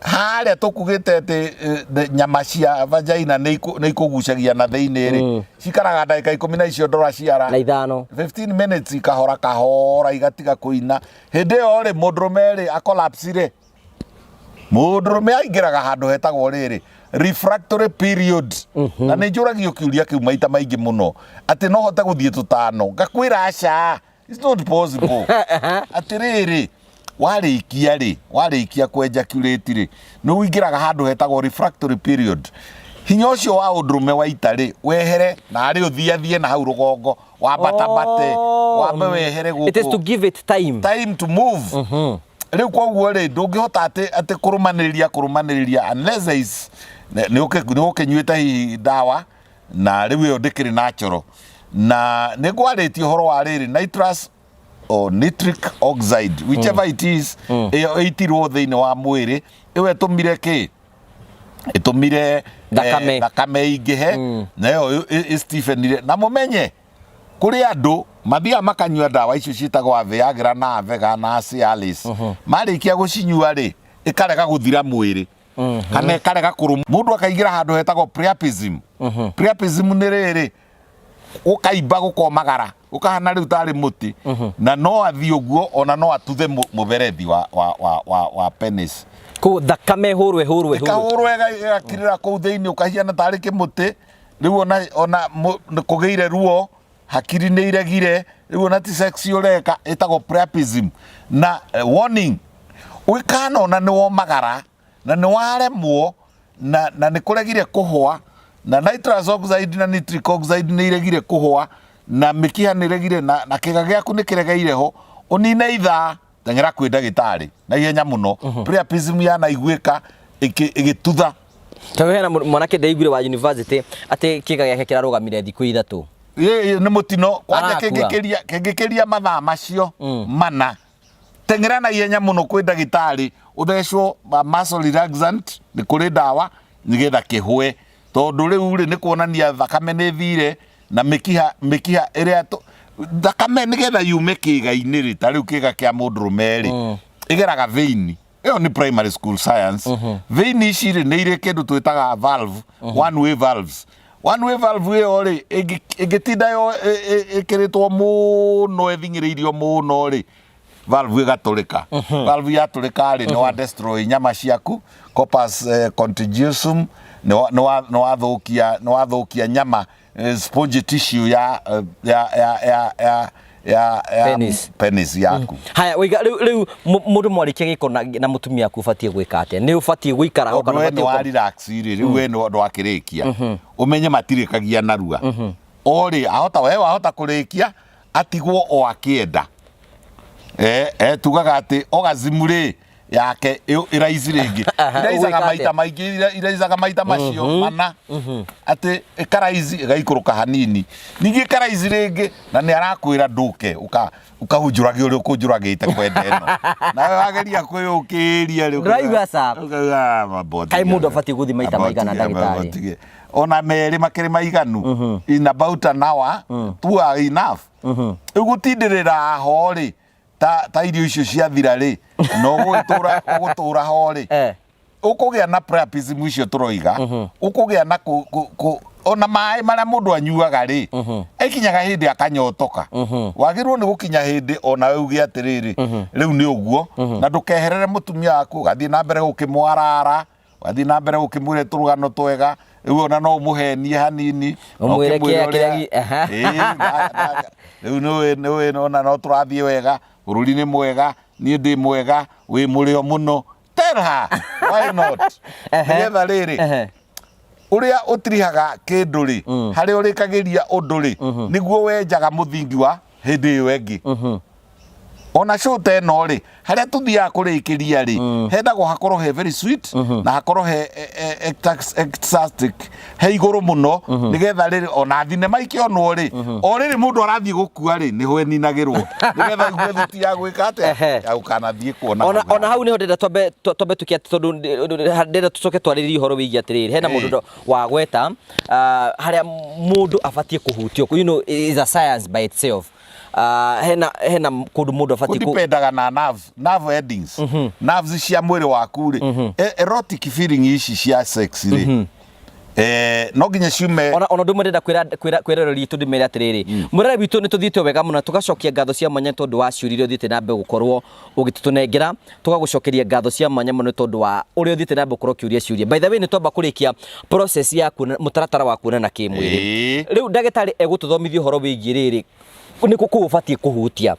Harĩa tũkugĩte atĩ nyama cia vagina nĩ ikũgucagia na thĩinĩ rĩ, cikaraga ndagĩka 10 na icio ndora ciara na 5. 15 minutes, ikahora kahora, igatiga kũina. Hĩndĩ ĩyo rĩ, mũndũrũme rĩ, acollapse rĩ, mũndũrũme aingĩraga handũ hetagwo rĩrĩ, refractory period. Na nĩ njũragio kĩũria kĩu maita maingĩ mũno, atĩ no hote gũthiĩ tũtano? Ngakwĩra aca, it's not possible. Atĩrĩrĩ, warĩkia rĩ, warĩkia kũ-ejaculate rĩ, nĩ ũingĩraga handũ hetagwo refractory period. Hinya ũcio wa ũndũrũme waita rĩ, wehere na arĩ ũthiathie na hau rũgongo, wambatabate, wambe wehere It is to gũkũ. Give it time. Time to move. Rĩu koguo rĩ, ndũngĩhota atĩ kũrũmanĩrĩria unless there is nĩ ũkĩnyuĩte hihi ndawa, na rĩu ĩyo ndĩkĩrĩ natural. Na nĩ ngwarĩtie ũhoro wa rĩrĩ, nitrous or nitric oxide, whichever it is, ĩyo ĩitirwo thĩinĩ wa mwĩrĩ, ĩyo ĩtũmire kĩ, ĩtũmire Thakame. Thakame ĩingĩhe, na ĩyo ĩstephenire. Na mũmenye kũrĩ andũ mathiaga makanyua ndawa icio ciĩtagwo Viagra na Avega na Cialis. Marĩkia gũcinyua rĩ, ĩkarega gũthira mwĩrĩ kana ĩkarega kũrũma, mũndũ akaingĩra handũ hetagwo priapism. Priapism nĩ rĩrĩ, gũkaimba, gũkomagara, gũkahana rĩu tarĩ mũtĩ, na no athiĩ ũguo, ona no atuthe mũberethi wa penis. Koguo thakame hũrwe hũrwe hũrwe. Ĩkahũrwo, ĩgakirĩra kũu thĩinĩ, ũkahiana tarĩ kĩmũtĩ. Rĩu ona nĩ kũgĩire ruo, hakiri nĩ iregire, rĩu ona ti sex ũreka. Ĩtagwo priapism. Na warning, ũgĩkanona nĩ womagara na nĩ waremwo na nĩ kũregire kũhũa, na nitrous oxide na nitric oxide nĩ iregire kũhũa, na mĩkiha nĩ iregire, na kĩga gĩaku nĩ kĩregeire ho, ũnine ithaa, teng'era kwĩ ndagĩtarĩ na ihenya mũno. Priapism yanaiguĩka ĩgĩtutha. Tondũ hena mwanake ndaiguire wa university atĩ kĩga gĩake kĩrarũgamire thikũ 3. Ĩ, nĩ mũtino kwanja. Arakua. Kĩngĩkĩria mathaa macio mana, teng'era na ihenya mũno kwĩ ndagĩtarĩ, ũthecwo muscle relaxant, nĩ kũrĩ ndawa, nĩgetha kĩhũe, tondũ rĩu rĩ, nĩ kuonania thakame nĩ thire na mĩkiha ĩrĩa thakame nĩgetha yume kĩĩga-inĩ rĩ, ta rĩu kĩĩga kĩa mũndũrũme rĩ. Ĩgeraga vein. Ĩyo nĩ primary school science. Vein ici rĩ, nĩ irĩ kĩndũ twĩtaga valve, one way valves. One way valve ĩyo rĩ, ĩngĩtinda yo ĩkĩrĩtwo mũno, ĩthing'ĩrĩirio mũno rĩ, valve ĩgatũrĩka. Valve yatũrĩka rĩ, nĩ wa destroy nyama ciaku, corpus contiguosum, nĩ wathũkia nyama, spongy tissue ya eh, ya ya ya ya ya ya Penis. Penis yaku. Haya, waiga rĩu mũndũ mwarĩkia gĩko na mũtumia waku, ũbatiĩ gwĩka atĩa? Nĩ ũbatiĩ gũikara ho Tondũ kana we ũbatiĩ nĩ wa relax rĩ, rĩu we nĩ ndwakĩrĩkia, ũmenye matirĩkagia narua. O rĩ, ahota we wahota kũrĩkia atigwo o akĩenda. Tugaga atĩ orgasm rĩ yake ĩraici rĩngĩ, iraicaga ũgwĩka maita atĩa? maingĩ, iraicaga maita macio mana, atĩ ĩkaraici ĩgaikũrũka hanini, ningĩ ĩkaraici rĩngĩ, na nĩ arakwĩra ndũke ũkahunjũrage ũrĩa ũkũnjũragĩte kwenda ĩno, nawe wageria kwĩyũkĩria rĩ. Ndũraigua ca? Ũkauga, "Ah, maboti." Kaĩ mũndũ abatiĩ gũthiĩ maita maigana, ndagĩtarĩ? Maboti. Ona merĩ makĩrĩ maiganu. In about an hour, two are enough. Rĩu gũtindĩrĩra ho rĩ, ta irio icio ciathira rĩ, na ũgũtũra ho rĩ, ũkũgĩa na priapism icio tũroiga, ũkũgĩa na ona maĩ marĩa mũndũ anyuaga rĩ, ĩkinyaga hĩndĩ akanyotoka. Wagĩrĩirwo nĩ gũkinya hĩndĩ ona we uge atĩrĩrĩ, rĩu nĩ ũguo, na ndũkeherere mũtumia waku, ũgathiĩ na mbere gũkĩmwarara, ũgathiĩ na mbere gũkĩmwĩra tũrũgano twega. Rĩu ona no ũmũhenie hanini na Ũmwĩre ũkĩmwĩre kĩrĩa- Ĩĩ, rĩu nĩũĩ ona no tũrathiĩ wega, bũrũri nĩ mwega, niĩ ndĩ mwega, wĩ mũrĩo mũno. Tell her why not, nĩgetha rĩrĩ, ũrĩa ũtirihaga kĩndũ rĩ, harĩa ũrĩkagĩria ũndũ rĩ, nĩguo wenjaga mũthingi wa hĩndĩ ĩyo ĩngĩ. Ona show ta ĩno rĩ, harĩa tũthiaga kũrĩkĩria rĩ, hendagwo hakorwo he very sweet na hakorwo he ecstatic, he igũrũ mũno, nĩgetha rĩrĩ ona thinema ikĩonwo rĩ, o rĩrĩ mũndũ arathiĩ gũkua rĩ, nĩho ĩninagĩrwo, nĩgetha igue thuti ya gwĩka atĩa, ya gũkanathiĩ kuona Ona hau. Hau niho ndĩrenda twambe tukie atĩ, tondũ ndĩrenda tũcoke twarĩrĩrie ũhoro wĩgiĩ atĩrĩrĩ, hena mũndũ wagweta harĩa mũndũ abatiĩ kũhutio, is a science by itself. Hena kũndũ mũndũ abatiĩ Kũdipendaga na nerve endings, nerves cia mwĩrĩ waku rĩ. Erotic feeling ici cia sex rĩ, no nginya ciume. Ona ũndũ ũmwe ndĩrenda kwĩra eroreri itũ, ndĩmere atĩrĩrĩ, mwĩrore witũ, nĩ tũthiĩte wega mũno, tũgacokia ngatho cia mwanya tondũ wa ciũria iria ũthiĩte na mbere gũkorwo ũgĩtũtũnengera. Tũgagũcokeria ngatho cia mwanya mũno tondũ wa ũrĩa ũthiĩte na mbere gũkorwo ũkĩũria ciũria. By the way, nĩ twamba kũrĩkia process ya kuona mũtaratara wa kuonana kĩmwĩrĩ. Rĩu ndagĩtarĩ egũtũthomithia ũhoro wĩgiĩ rĩrĩ, nĩ kũ kũu ũbatiĩ kũhutia.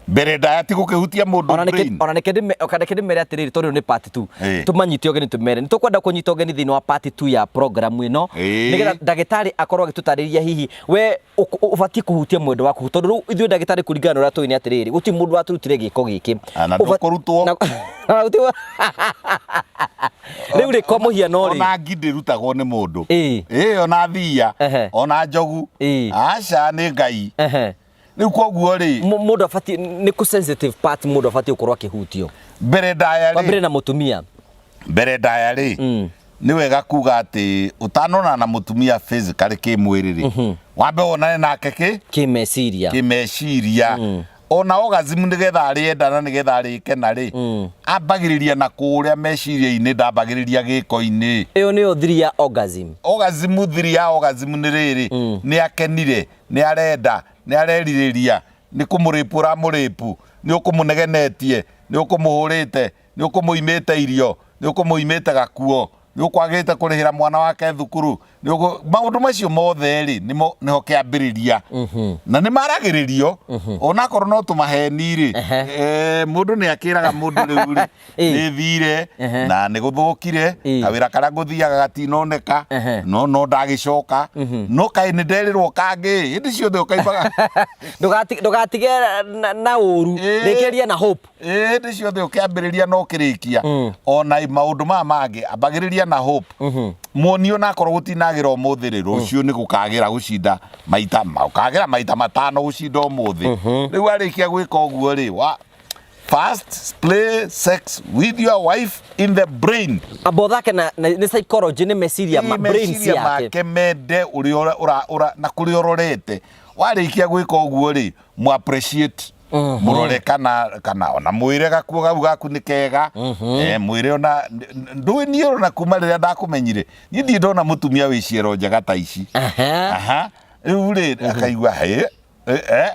Mbere ndaya ti gũkĩhutia mũndũ Ona nĩkĩ brain. Ona nĩkĩ ndĩmere atĩrĩrĩ, tondũ rĩu nĩ part 2, tũmanyite ũgeni, tũmere nĩ tũkwenda kũnyita ũgeni thĩinĩ wa part 2 ya program ĩno, nĩgetha ndagĩtarĩ akorwo agĩtũtarĩria hihi we ũbatiĩ kũhutia mwendwa waku, tondũ rĩu ithuĩ ndagĩtarĩ, kũringana na ũrĩa tũĩ, nĩ atĩrĩrĩ, gũtirĩ mũndũ watũrutire gĩko gĩkĩ. Ah, na ndũkũrutwo. Na rĩu rĩ, kwa mũhiano rĩ, Ona ngi ndĩrutagwo nĩ mũndũ. Ĩĩ, ona thiia, ona njogu. Aca, nĩ Ngai. Rĩu koguo rĩ, Mũndũ abatiĩ nĩ kũ sensitive part mũndũ abatiĩ gũkorwo akĩhutio mbere ndaya kwambĩrĩria rĩ, na mũtumia? Mbere ndaya rĩ, nĩ wega kuga atĩ ũtanonana na mũtumia physically, kĩmwĩrĩ rĩ, wambe wonane nake kĩ kĩmeciria. Kĩmeciria. Ona orgasm, nĩgetha arĩenda na nĩgetha arĩkena rĩ, ambagĩrĩria na kũrĩa meciria-inĩ, ndambagĩrĩria gĩko-inĩ. Ĩyo nĩyo thiri ya orgasm? Orgasm, thiri ya orgasm nĩ rĩrĩ, nĩ akenire, nĩ arenda, nĩ arerirĩria, nĩ kũmũrĩpu ũramũrĩpu, nĩ ũkũmũnegenetie, nĩ ũkũmũhũrĩte, nĩ ũkũmũimĩte irio, nĩ ũkũmũimĩte gakuo, nĩ ũkwagĩte kũrĩhĩra mwana wake thukuru, maũndũ macio mothe rĩ, nĩmo nĩho kĩambĩrĩria na nĩ maragĩrĩrio, onakorwo no tũmaheni rĩ. Mũndũ nĩ akĩraga mũndũ rĩu rĩ, nĩ thire na nĩ gũthũkire, kawĩra karĩa ngũthiaga gatinoneka, no ndagĩcoka, no kaĩ nĩ nderirwo kangĩ hĩndĩ ciothe ũkaimbaga. Ndũgatige na ũru. Rĩkĩrĩria na hope. Ĩĩ, hĩndĩ ciothe ũkĩambĩrĩria na ũkĩrĩkia, ona maũndũ maya mangĩ, ambagĩrĩria na hope. Muoni onakorwo gũtinagĩra ũmũthĩ rĩ, rũciũ nĩ gũkagĩra gũcinda maita ũkagĩra maita matano gũcinda ũmũthĩ. Rĩu arĩkia gwĩka ũguo rĩ, wa first play sex with your wife in the brain. Amba ũthake na nĩ psychology, nĩ meciria ma brain meciria ciake. Make mende ũrĩa na kũrĩa ũrorete. Warĩkia gwĩka ũguo rĩ, mu appreciate. Mũrore kana kana ona mwĩre gakuo gau gaku nĩ kega. Mwĩre ona ndũĩ niĩ ona kuma rĩrĩa ndakũmenyire niĩ ndirĩ ndona mũtumia wĩ ciero njega ta ici. Aha, rĩu rĩ akaigua hĩ,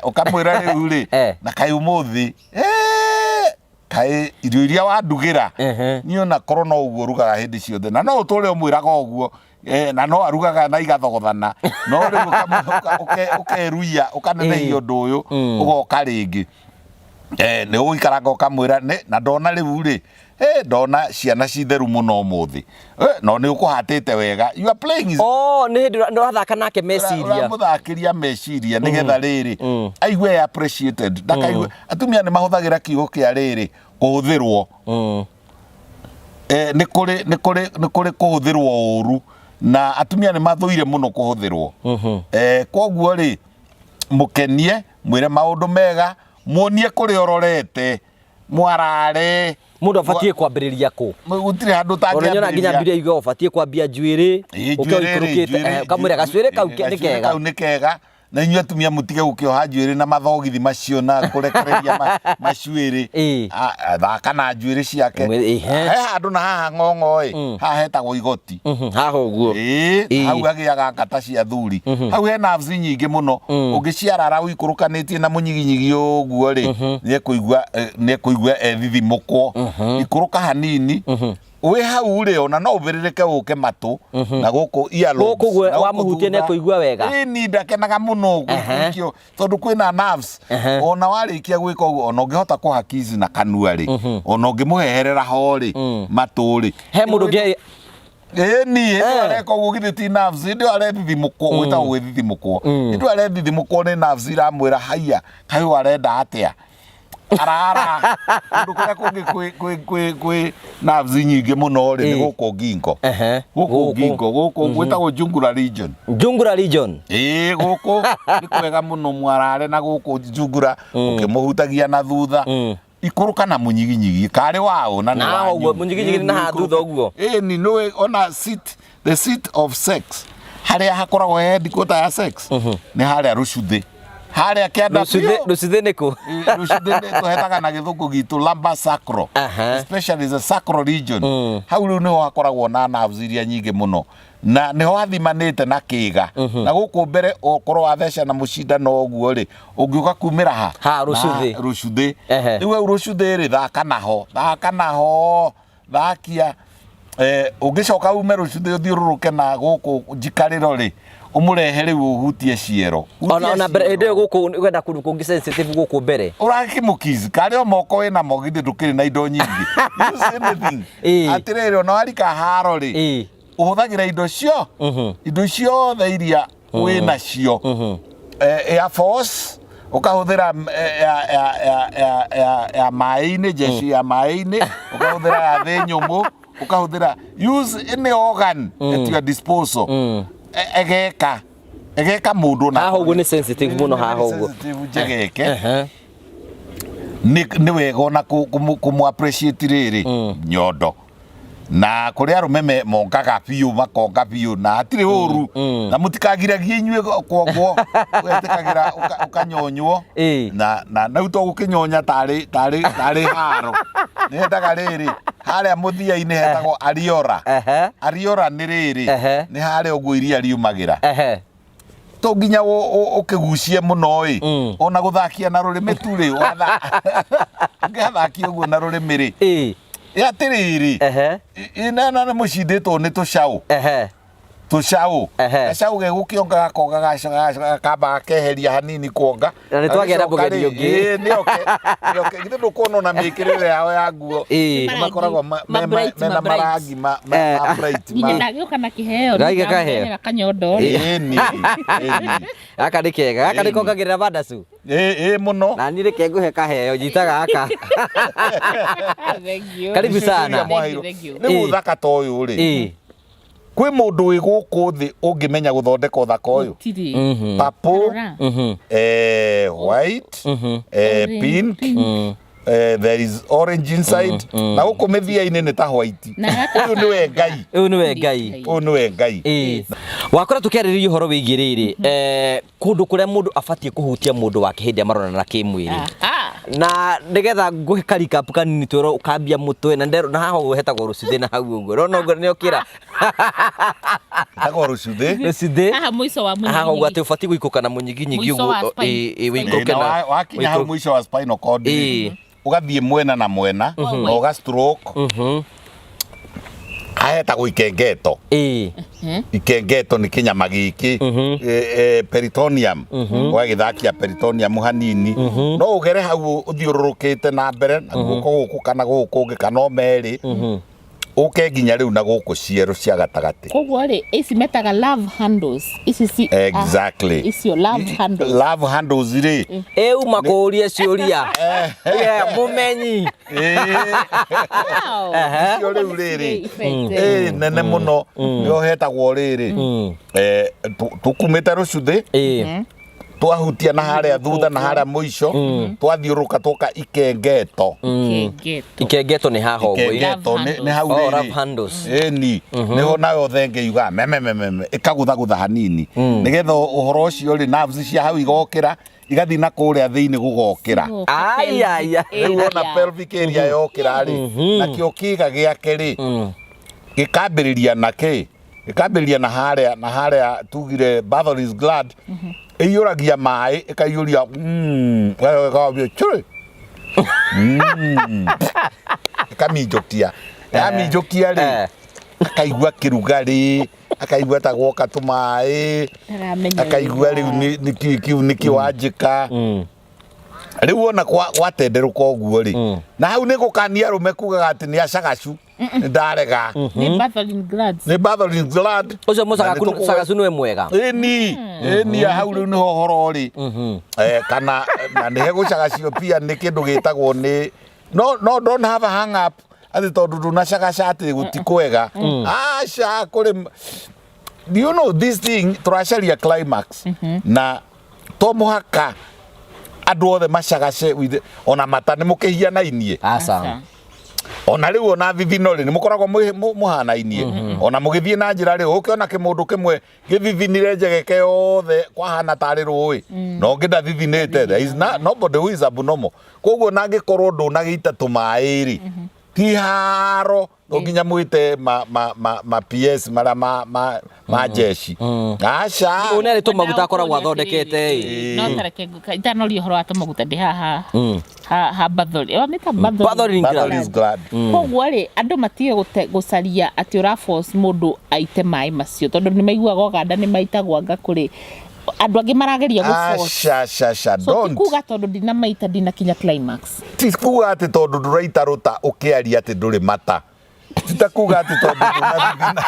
ũkamwĩra rĩu rĩ na kaĩ ũmũthĩ kaĩ irio iria wandugĩra niĩ ona korwo no ũguo rugaga hĩndĩ ciothe, na no ũtũre ũmwĩraga ũguo, na no arugaga na igathogothana, no rĩu ũkeruia ũkanenehia ũndũ ũyũ ũgoka rĩngĩ. Nĩ ũgũikaranga ũkamwĩra na ndona rĩu rĩ, ndona ciana ci theru mũno ũmũthĩ, no nĩ ũkũhatĩte wega, you are playing is Oh, nĩ hĩndĩ ũrathaka nake meciria. Ũramũthakĩria meciria nĩgetha rĩrĩ aigue e appreciated, ndakaigue. Atumia nĩ mahũthagĩra kiugo kĩa rĩrĩ kũhũthĩrwo. Nĩ kũrĩ nĩ kũrĩ nĩ kũrĩ kũhũthĩrwo ũru, na atumia nĩ mathũire mũno kũhũthĩrwo. Koguo rĩ, mũkenie, mwĩre maũndũ mega, muonie kũrĩa ũrorete, mwarare. Mũndũ abatiĩ kwambĩrĩria kũ? Gũtirĩ handũ Ona nyona nginya ũtangĩambĩrĩria. Mbire iga ũbatiĩ kwambia njuĩrĩ. Ĩĩ, ũke njuĩrĩ rĩ, ũikũrũkĩte, ũkamwĩra gacuĩrĩ kau nĩ gacuĩrĩ kega. Kau nĩ kega. Na inyuĩ atumia mũtige gũkĩoha njuĩrĩ na mathogithi macio na kũrekereria macuĩrĩ. Thaka na njuĩrĩ ciake. Ihe. He handũ na haha ng'ong'o ĩ, haha hetagwo igoti. Haha ũguo. Ĩĩ, hau hagĩaga ngata cia thuri. Hau he nerves nyingĩ mũno. Ũngĩciarara ũikũrũkanĩtie na mũnyiginyigi ũguo rĩ, nĩekũigua ethithimũkwo. Ikũrũka hanini. Wĩ hau rĩ, ona no ũbĩrĩrĩke ũke matũ na gũkũ earlobes, Gũkũ ũguo na gũkũ wamũhutia thutha. nĩekũigua wega. Ĩĩ, ni ndakenaga mũno gũikio tondũ kwĩna nerves. Ona warĩkia gwĩka ũguo, ona ũngĩhota kũhakizi na kanua rĩ, ona ũngĩmũheherera ho rĩ, matũ rĩ. He mũndũ ũngĩ Ĩĩ, ni hĩndĩ ĩyo areka ũguo githĩ ti nerves, hĩndĩ ĩyo arethithimũkwo, gwĩtagwo gwĩthithimũkwo. Hĩndĩ ĩyo arethithimũkwo nĩ nerves iramwĩra haiya, kaĩ ũyũ arenda atĩa? Arara kũndũ kũrĩa kũngĩ kwĩ nerves nyingĩ mũno rĩ, nĩ gũkũ ngingo. Gũkũ Gũkũ. ngingo, gũkũ gwĩtagwo jugular region. Jugular region. Ĩĩ, gũkũ nĩ kwega mũno mwarare na gũkũ jugular, ũkĩmũhutagia na thutha. Ikũrũka na mũnyiginyigi karĩ waũ na nĩ Na wanyu. ũguo, mũnyiginyigi na haha thutha ũguo. Ĩĩ, ni nĩũĩ ona seat, the seat of sex, harĩa hakoragwo he headquarter ya sex nĩ harĩa rũcuthĩ, harĩa kĩanda Rũcuthĩ biũ. rũcuthĩ nĩ kũ? Rũcuthĩ nĩ tũhetaga na gĩthũngũ gitũ lumbar sacral. Especially the sacral region. Hau rĩu nĩho hakoragwo na nerves iria nyingĩ mũno, na nĩho hathimanĩte na kĩga. Na gũkũ mbere ũkorwo watheca na mũcindano ũguo rĩ, ũngĩũka kumĩra ha? Ha, rũcuthĩ. Na rũcuthĩ. Rĩu hau rũcuthĩ rĩ, thaka naho, thaka naho, thakia. Ũngĩcoka ume rũcuthĩ ũthiũrũrũke na gũkũ njikarĩro rĩ, ũmũrehe rĩu ũhutie ciero. Ona Hutia ona mbere ciero. hĩndĩ ĩyo gũkũ wenda kũndũ kũngĩ sensitive gũkũ mbere. Ũrakĩmũkizi karĩ o moko wĩna mo githĩ ndũkĩrĩ na indo nyingĩ. Use anything. Atĩrĩrĩ, ona warika haro rĩ, ũhũthagĩra indo cio, indo ciothe iria wĩnacio. Air Force ũkahũthĩra ya maĩ-inĩ, jeshi ya maĩ-inĩ, ũkahũthĩra ya thĩ nyũmũ, ũkahũthĩra, use any organ at your disposal. Egeka egeka mũndũ ona Haha ũguo nĩ sensitive mũno haha ũguo. Sensitive njegeke. Nĩ wega ona kũmũ appreciate rĩrĩ nyondo. Na kũrĩ arũme mongaga biũ, makonga biũ na hatirĩ ũru, na mũtikagiragie inyuĩ kwongwo, wetĩkagĩra ũkanyonywo. Na rĩu to gũkĩnyonya tarĩ haro. Nĩ hendaga rĩrĩ harĩa mũthia-inĩ hetagwo ariora. Ariora nĩ rĩrĩ, nĩ harĩa ũguo iria riumagĩra. To nginya ũkĩgucie mũno ĩ, ona gũthakia na rũrĩmĩ tu rĩ, ũngĩgathakia ũguo na rũrĩmĩ rĩ, ĩ atĩrĩrĩ, ĩ, na nĩ mũcindĩtwo nĩ tũcaũ. Tũcaũ. Gacaũ gegũkĩonga gakonga gakamba gakeheria hanini kuonga. Na nĩ twagĩa na Gagĩcoka mũgeni rĩ, ũngĩ. ĩ, nĩoke, nĩoke. Githĩ ndũkuona ona mĩkĩrĩre yao ya nguo. Nĩ makoragwo Ma bright, mena ma bright. marangi ma bright, Nginya ndagĩũka na kĩheo, Ndagĩũka kaheo. nĩndamũrehera kanyondo. Ĩni, ĩni. Gaka nĩ kega, gaka nĩ kongagĩrĩra bandacu. Ĩ, ĩ mũno. Na niĩ reke ngũhe kaheo, nyita gaka. Thank you. Karibu sana. Thank you, thank you. Rĩu ũthaka ta ũyũ rĩ, kwĩ mũndũ wĩ gũkũ thĩ ũngĩmenya gũthondeka ũthaka ũyũ? Gũtirĩ. Purple, Rora. white, Orange, pink, pink. There is orange inside. Na gũkũ mĩthia-inĩ nĩ ta white. Na gaka Ũyũ nĩwe Ngai. Ũyũ nĩwe Ngai. Ũyũ nĩwe Ngai. Wakora tũkĩarĩrĩria ũhoro wĩgiĩ rĩrĩ, kũndũ kũrĩa mũndũ abatiĩ kũhutia mũndũ wake hĩndĩ ĩrĩa maronana kĩmwĩrĩ. Na nigetha nguhe karikapu kanini twĩrwo ũkambia mũtwe na nderwo na haha ũguo hetagwo rũcuthĩ na hau ũguo rona ũguo nĩ ũkĩra. Ĩtagwo rũcuthĩ. Rũcuthĩ. Haha mũico wa Haha ũguo mũnyiginyigi. Atĩ ũbatiĩ gũikũka na mũnyiginyigi Mũico wa ũguo. spine. Ĩ wĩikũke na na wakinya hau mũico wa spinal cord rĩ, ũgathiĩ mwena na mwena na ũga stroke hahetagwo ikengeto. Ikengeto nĩ kĩnyama gĩkĩ peritoneum, ũgagĩthakia peritoneum hanini. No ũgere hau ũthiũrũrũkĩte na mbere na guoko gũkũ kana gũkũ ũngĩ kana o merĩ, ũke nginya rĩu na gũkũ cierũ cia gatagatĩ. Koguo rĩ, ici metaga love handles ici ci Exactly. Ah, icio love handles. Love handles rĩ. Ĩ uma kũũria ciũria. Yeah, mũmenyi. Wow. Icio rĩu rĩrĩ Effect, ĩ nene mũno nĩho hetagwo rĩrĩ tũkumĩte rũcuthĩ, twahutia na harĩa thutha na harĩa mũico, twathiũrũka twoka ikengeto. Ikengeto. Ikengeto nĩ haha ũguo. Ikengeto nĩ hau. Oh, Rĩrĩ. love handles. Ĩni nĩho nayo thenge yugaga mememememe, ĩkagũthagũtha hanini nĩgetha ũhoro ũcio rĩ, nerves cia hau igokĩra, igathiĩ na kũrĩa thĩinĩ gũgokĩra. Ai, ai, ai. Rĩu ona pelvic area yokĩra rĩ, nakĩo kĩga gĩake rĩ, gĩkambĩrĩria na kĩ gĩkambĩrĩria na harĩa na harĩa tugire Bartholin's gland ĩiyũragia maĩ, ĩkaiyũria ĩkambia churi, ĩkaminjũkia. Yaminjũkia rĩ, akaigua kĩrugarĩ, akaigua ta gwoka tũmaĩ. Ndaramenya. Akaigua rĩu nĩkĩ kĩu nĩkĩ wanjĩka. Rĩu wona gwatenderũka ũguo rĩ, na hau nĩ gũkania arũme kugaga atĩ nĩ acagacu, nĩ ndarega. Nĩ Bartholin glands. Nĩ Bartholin gland. Ũcio Na nĩ mũcagacu cagacu nĩwe mwega. Ĩni ĩni, hau rĩu nĩho ũhoro ũrĩ. Kana na nĩ hegũcagacio pia nĩ kĩndũ gĩtagwo nĩ no don't have a hang up atĩ tondũ ndũnacagaca atĩ gũti kwega. Aca, kũrĩ, you know this thing tũracaria climax na to mũhaka andũ othe macagace ona mata nĩ mũkĩhianainie. Aca. Ona rĩu ona thithino rĩ, nĩ mũkoragwo mũhanainie ona mũgĩthiĩ na njĩra rĩ, ũkĩona kĩmũndũ kĩmwe gĩthithinire njegeke yothe kwahana tarĩ rũĩ na ũngĩ ndathithinĩte. There is nobody who is abnormal. Koguo nangĩkorwo ndũnagĩita tũmaĩ rĩ, ti haro no nginya mwĩte ma PS marĩa ma jeshi. Aca. Ũyũ nĩ arĩ tũmaguta akoragwo athondekete ĩ. No tareke itanoria ũhoro wa tũmaguta ndĩ haha ha Bartholin, wamĩta Bartholin. Bartholin gland. Bartholin's gland. Koguo rĩ, andũ matige gũcaria atĩ ũra force mũndũ aite maĩ macio, tondũ nĩ maiguaga Ũganda nĩ maitagwo anga kũrĩ andũ angĩ marageria gũ force. Aca ca ca. So ti don't kuga tondũ ndinamaita ndinakinya climax. Ti kuga atĩ tondũ ndũraita rũta ũkĩaria atĩ ndũrĩ mata, ti ta kuga atĩ tondũ ndũnathithina.